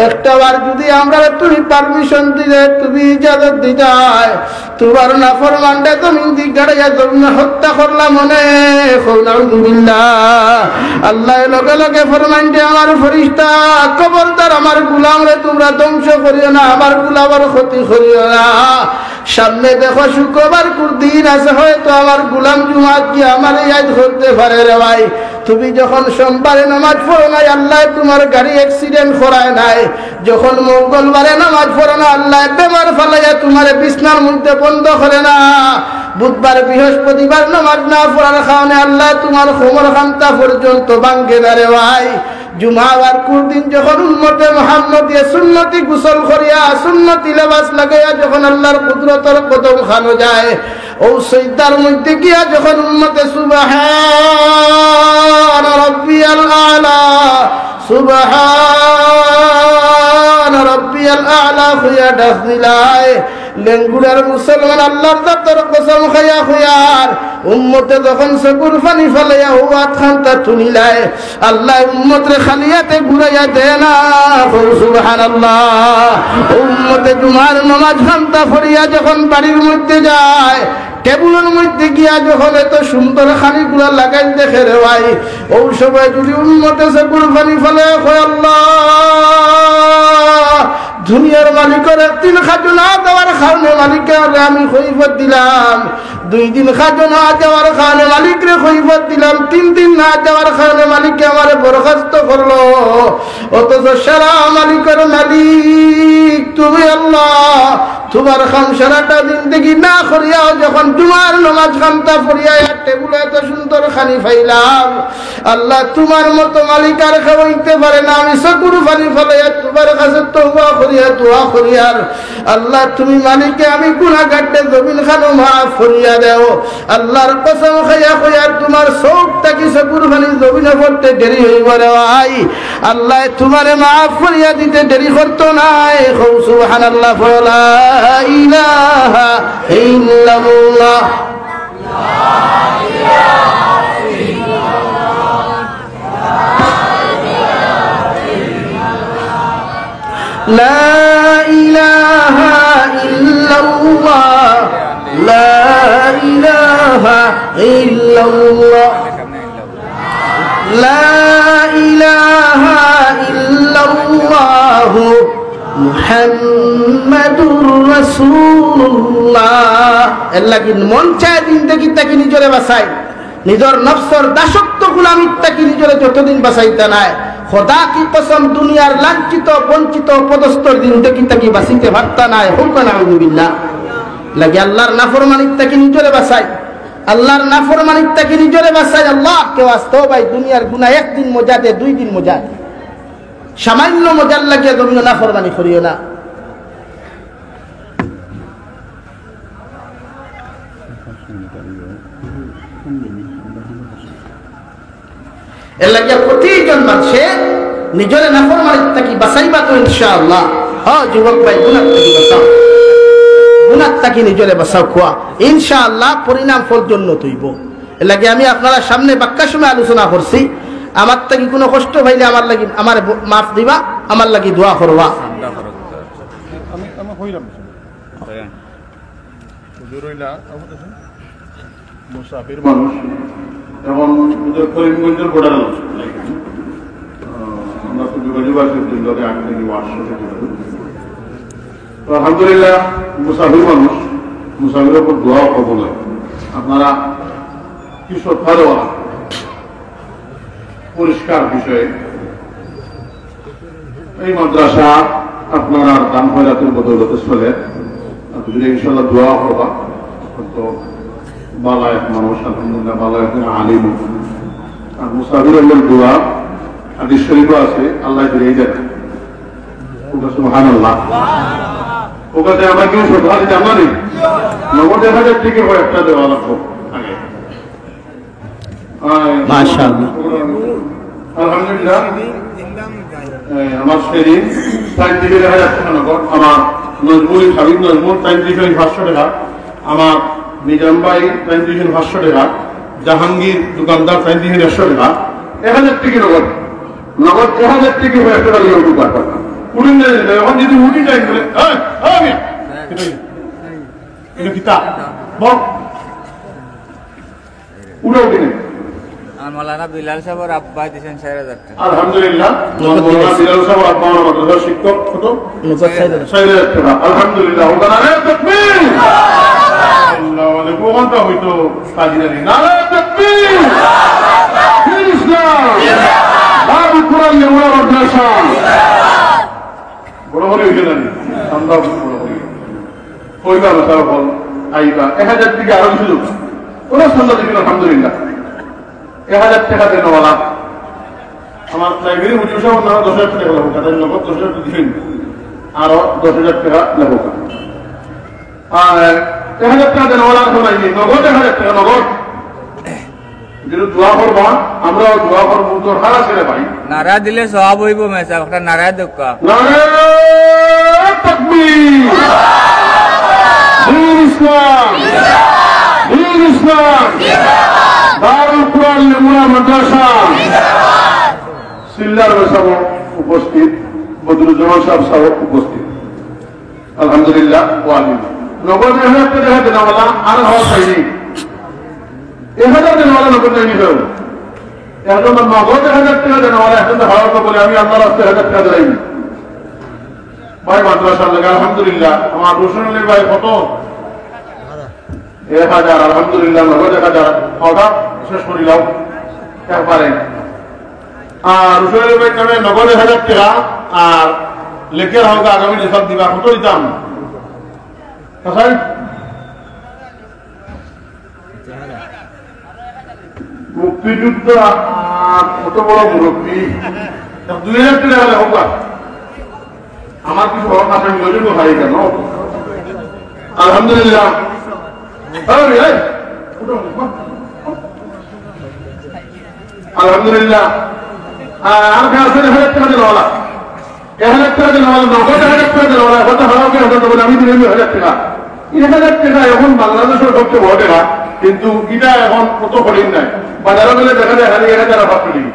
একটা বার যদি আমরারে তুমি পারমিশন দিলে, তুমি ইজাজত দিতায়, তোমার নাফরমানরে জমিন দি গাড়াইয়া জমিন হত্যা করলাম অনে, কও নাউজুবিল্লাহ। আল্লায় লগে লগে ফরমাইন দে, আমার ফিরিস্তা, খবরদার আমার গুলামরে তোমরা ধ্বংস করিও না, আমার গুলামর ক্ষতি করিও না। সামনে দেখো শুক্রবার কুন দিন আছে, হয়তো আমার গুলাম জুমাত গিয়া আমারে ইয়াদ করতে পারে রে ভাই। তুমি যখন সোমবারে নামাজ পড়ো না, আল্লায় তুমার গাড়ি accident করায় নায়। যখন মঙ্গলবারে নামাজ পড়ো না, আল্লায় বেমার ফালাইয়া তুমারে বিছনার মধ্যে বন্ধ করে না। বুধবার, বৃহস্পতিবার নামাজ না পড়ার কারণে আল্লায় তুমার কোমর খান্তা পর্যন্ত ভাঙ্গে না রে ভাই। জুমা আর কুর দিন যখন উম্মতে মুহাম্মদিয়ে সুন্নতি গোসল করিয়া, সুন্নতি লেবাস লাগাইয়া যখন আল্লাহর কুদরতর কদম খানো যায়, অউ সইজদার মধ্যে গিয়া যখন উম্মতে সুবহান রাব্বিয়াল আলা, সুবহান রাব্বিয়াল আলা কইয়া ডাক দিলায়, লেঙ্গুড়ার মুসলমান আল্লাহর জাতর কসম খাইয়া কইয়ার, উম্মতে যখন চকুর পানি ফালাইয়া অউ আত খান্তা তুলিলায়, আল্লায় উম্মতরে খালি আতে ঘুরাইয়া দেয় না। কও সুবহানাল্লাহ। উম্মতে জুমার নামাজ খান্তা পড়িয়া যখন বাড়ির মধ্যে যায়, টেবুলর মধ্যে গিয়া যখন এত সুন্দর খানিগুলা লাগাইল দেখে রে ভাই, অউ সময় যদি উম্মতে চকুর পানি ফালাইয়া কয়, "আল্লাহ, দুনিয়ার মালিকর একদিন খাজনা দেওয়ার কারণে মালিকরে আমি কৈফিয়ত দিলাম, দুই দিন খাজনা দেওয়ার কারণে মালিকরে কৈফিয়ত দিলাম, তিন দিন না দেওয়ার কারণে মালিকে আমারে বরখাস্ত করলো, অথচ সারা মালিকর মালিক তুমি আল্লাহ, তুমার কাম সারাটা জিন্দেগি না করিয়াও যখন জুমার নামাজ খান্তা পড়িয়া এক টেবুলে এত সুন্দর খানি পাইলাম, আল্লাহ, তুমার মতো মালিক আর কেউ অইতে পারে না। আমি চকুর পানি ফালাইয়া তুমার কাছে তওবা করিয়ার, দোয়া করিয়ার, আল্লাহ, তুমি মালিকে আমি গুনাগাররে জমিন খানো মাফ করিয়া দেও।" আল্লাহর কসম খাইয়া কইয়ার, তুমার চউখ থাকি চকুর পানি জমিনো পড়তে দেরি অইবো রে ভাই। আল্লায় তুমারে মাফ করিয়া দিতে দেরি করতো নায়। কও সুবহানাল্লাহ, লা ইলাহা ইল্লাল্লাহ। لا إله إلا الله، لا إله إلا الله، لا إله إلا الله، محمد رسول الله। এর লাগি মন চায় জিন্দেগি থাকি নিজরে বাঁচাই। নিজর নফসর দাসত্ব গুলামির থাকি নিজরে যতদিন বাঁচাইতা নায়, খোদা কি কসম, দুনিয়ার লাঞ্ছিত, বঞ্চিত, অপদস্থর জিন্দেগি থাকি বাঁচিতে পারতা নায়। কউক্কা নাউজুবিল্লাহ। লাগি আল্লাহর নাফরমানির থাকি নিজরে বাঁচাই, আল্লাহর নাফরমানির থাকি নিজরে বাঁচাই। আল্লাহ, কেউ আস্তো ভাই, দুনিয়ার গুনা একদিন মজা দে, দুই দিন মজা দে, সামান্য মজার লাগিয়া জমিনো নাফরমানি করিও না। এর লাগিয়া প্রতিজন মানষে নিজরে নাফরমানির থাকি বাঁচাইবা তো ইনশাআল্লাহ। হ যুবক ভাই, গুনার থাকি বাঁচাও, গুনার থাকি নিজরে বাঁচাও খুয়া, ইনশাআল্লাহ পরিণাম ফল জন্নত অইবো। এর লাগি আমি আপনারার সামনে বাক্কা সময় আলোচনা করছি। আমার থাকি কুনু কষ্ট পাইলে আমার লাগি, আমারে ব-, মাফ দিবা, আমার লাগি দোয়া করবা। আমি, আমি কইলাম। হুজুর অইলা, মুসাফির মানুষ। এখন হুজুর করিমগঞ্জর border-র মানুষ। আহ, আমরা তো যোগাযোগ আছে, দুই হাজার আট থেকে ওয়াশ সাথে যোগাযোগ। তো আলহামদুলিল্লাহ, মুসাফির মানুষ, মুসাফিরর উপর দোয়া কবুল হয়। আপনারা কি সত্তা দেওয়া পরিষ্কার বিষয়ে এই মাদ্রাসা আপনারার দান খয়রাতের বদৌলতে চলে। আপনি যদি ইনশাআল্লাহ দোয়া করবা, তো বালা এক মানুষ, আলহামদুলিল্লাহ, বালা একজন আলিম। আর মুসাফির অকলর দোয়া হাদিস শরীফও আছে, আল্লাহ দিলেই দেন। ওটা সুবহানাল্লাহ। ওটাতে আমার কেউ সকালে জানা নেই। নগদ এক হাজার টেকা করে একটা দেওয়া লাগবো আগে। আয়, মাশাআল্লাহ। আলহামদুলিল্লাহ। এ, আমার সেদিন তাইন দিবেন এক হাজার টেকা নগদ। আমার নজমুল, হাবিব নজমুল তাইন দিবেন পাঁচশো টেকা। আমার নিজাম ভাই তাইন দিবেন পাঁচশো টেকা। জাহাঙ্গীর দোকানদার তাইন দিবেন একশো টেকা। এক হাজার টেকা নগদ। নগদ এক হাজার টেকা একশো টেকা নিয়ে উঠুক আর কথা। উঠুন না, এখন যদি উঠি যাই বলে, এই, এই মিয়া, এটা কি? এটা কিতা? বল। উঠাও কিনে। আর মৌলানা বিলাল সাহেবর আব্বা দিছেন চার হাজার টেকা। আলহামদুলিল্লাহ। মৌলানা বিলাল সাহেবর আব্বা আমার মাদ্রাসার শিক্ষক। কত? নগদ চার হাজার। চার হাজার টেকা। আলহামদুলিল্লাহ। ওটা নারায়ে তাকবীর। আল্লাহু মানে, ভগবানটা হয়তো কাজী জানি। নারায়ে তাকবীর! দ্বীন ইসলাম! দারুল কুরআন লেমুরা মাদ্রাসা! বড় করে হইছে জানি। আমরা বড় করি। কইবা না, তারা বল, আইবা। এক হাজার থেকে আরো কিছু লোক। ওরা সন্ধ্যা দিবেন, আলহামদুলিল্লাহ। এক হাজার টাকা দেনওয়ালা। আমার লাইব্রেরি হুজুর সাহেব, ওনারা দশ হাজার টাকা লেখক, তাদের নগদ দশ হাজার টাকা দিবেন। আরো দশ হাজার টাকা লেখক। আর এক হাজার টাকা দেনওয়ালা এখন আইনি, নগদ এক হাজার টাকা, নগদ। কিন্তু দোয়া করবা, আমরাও দোয়া করবো, তোর হারা ছেড়ে ভাই। নারা দিলে সওয়াব অইবো মেসাব, একটা নারায় দক্কা। নারায়ে তাকবীর! দ্বীন ইসলাম! দ্বীন ইসলাম! দারুল কুরআন লেমুরা মাদ্রাসা! সিল্লার মেসাব উপস্থিত, বদরুজ্জামান সাহেব সাহেব উপস্থিত। আলহামদুলিল্লাহ, ওয়ালিন। নগদ এক হাজার টাকা দেনওয়ালা, আর হওয়া চাইনি। এক হাজার দেনওয়ালা নগদ চাইনি কেউ। এখন নগদ এক হাজার টাকা দেনওয়ালা, এখন তো হাওয়া তো বলে, "আমি আল্লাহর রাস্তায় এক হাজার টাকা দিলাইনি।" ভাই মাদ্রাসার লাগে, আলহামদুলিল্লাহ, আমার রোশন আলী ভাই কত? এক হাজার, আলহামদুলিল্লাহ, নগদ এক হাজার। কথা শেষ করিলাম একবারে। আর রোশন আলী ভাই নামে নগদ এক হাজার টাকা, আর লেখের হালকা আগামী হিসাব দিবা, কত দিতাম? আচ্ছা, মুক্তিযুদ্ধ আর কত বড় মুরব্বী, দুই হাজার টাকা হলে হোক। আমার কিছু হক আছে, আমি ওই জন্য হারিয়ে গেল। আলহামদুলিল্লাহ। এই, এই, উঠো, উঠো। আলহামদুলিল্লাহ। আর, আর কে আছে? এক হাজার টাকা দেনওয়ালা। এক হাজার টাকা দেনওয়ালা, নগদ এক হাজার টাকা দেনওয়ালা। এখন তো হারাও কে হাজার দেবো, আমি দিলাম দুই হাজার টাকা। এই এক হাজার টাকা এখন বাংলাদেশের সবচেয়ে বড় টাকা, কিন্তু এটা এখন কত কঠিন নাই। বাজারে গেলে দেখা যায় খালি এক হাজার অভাব করি।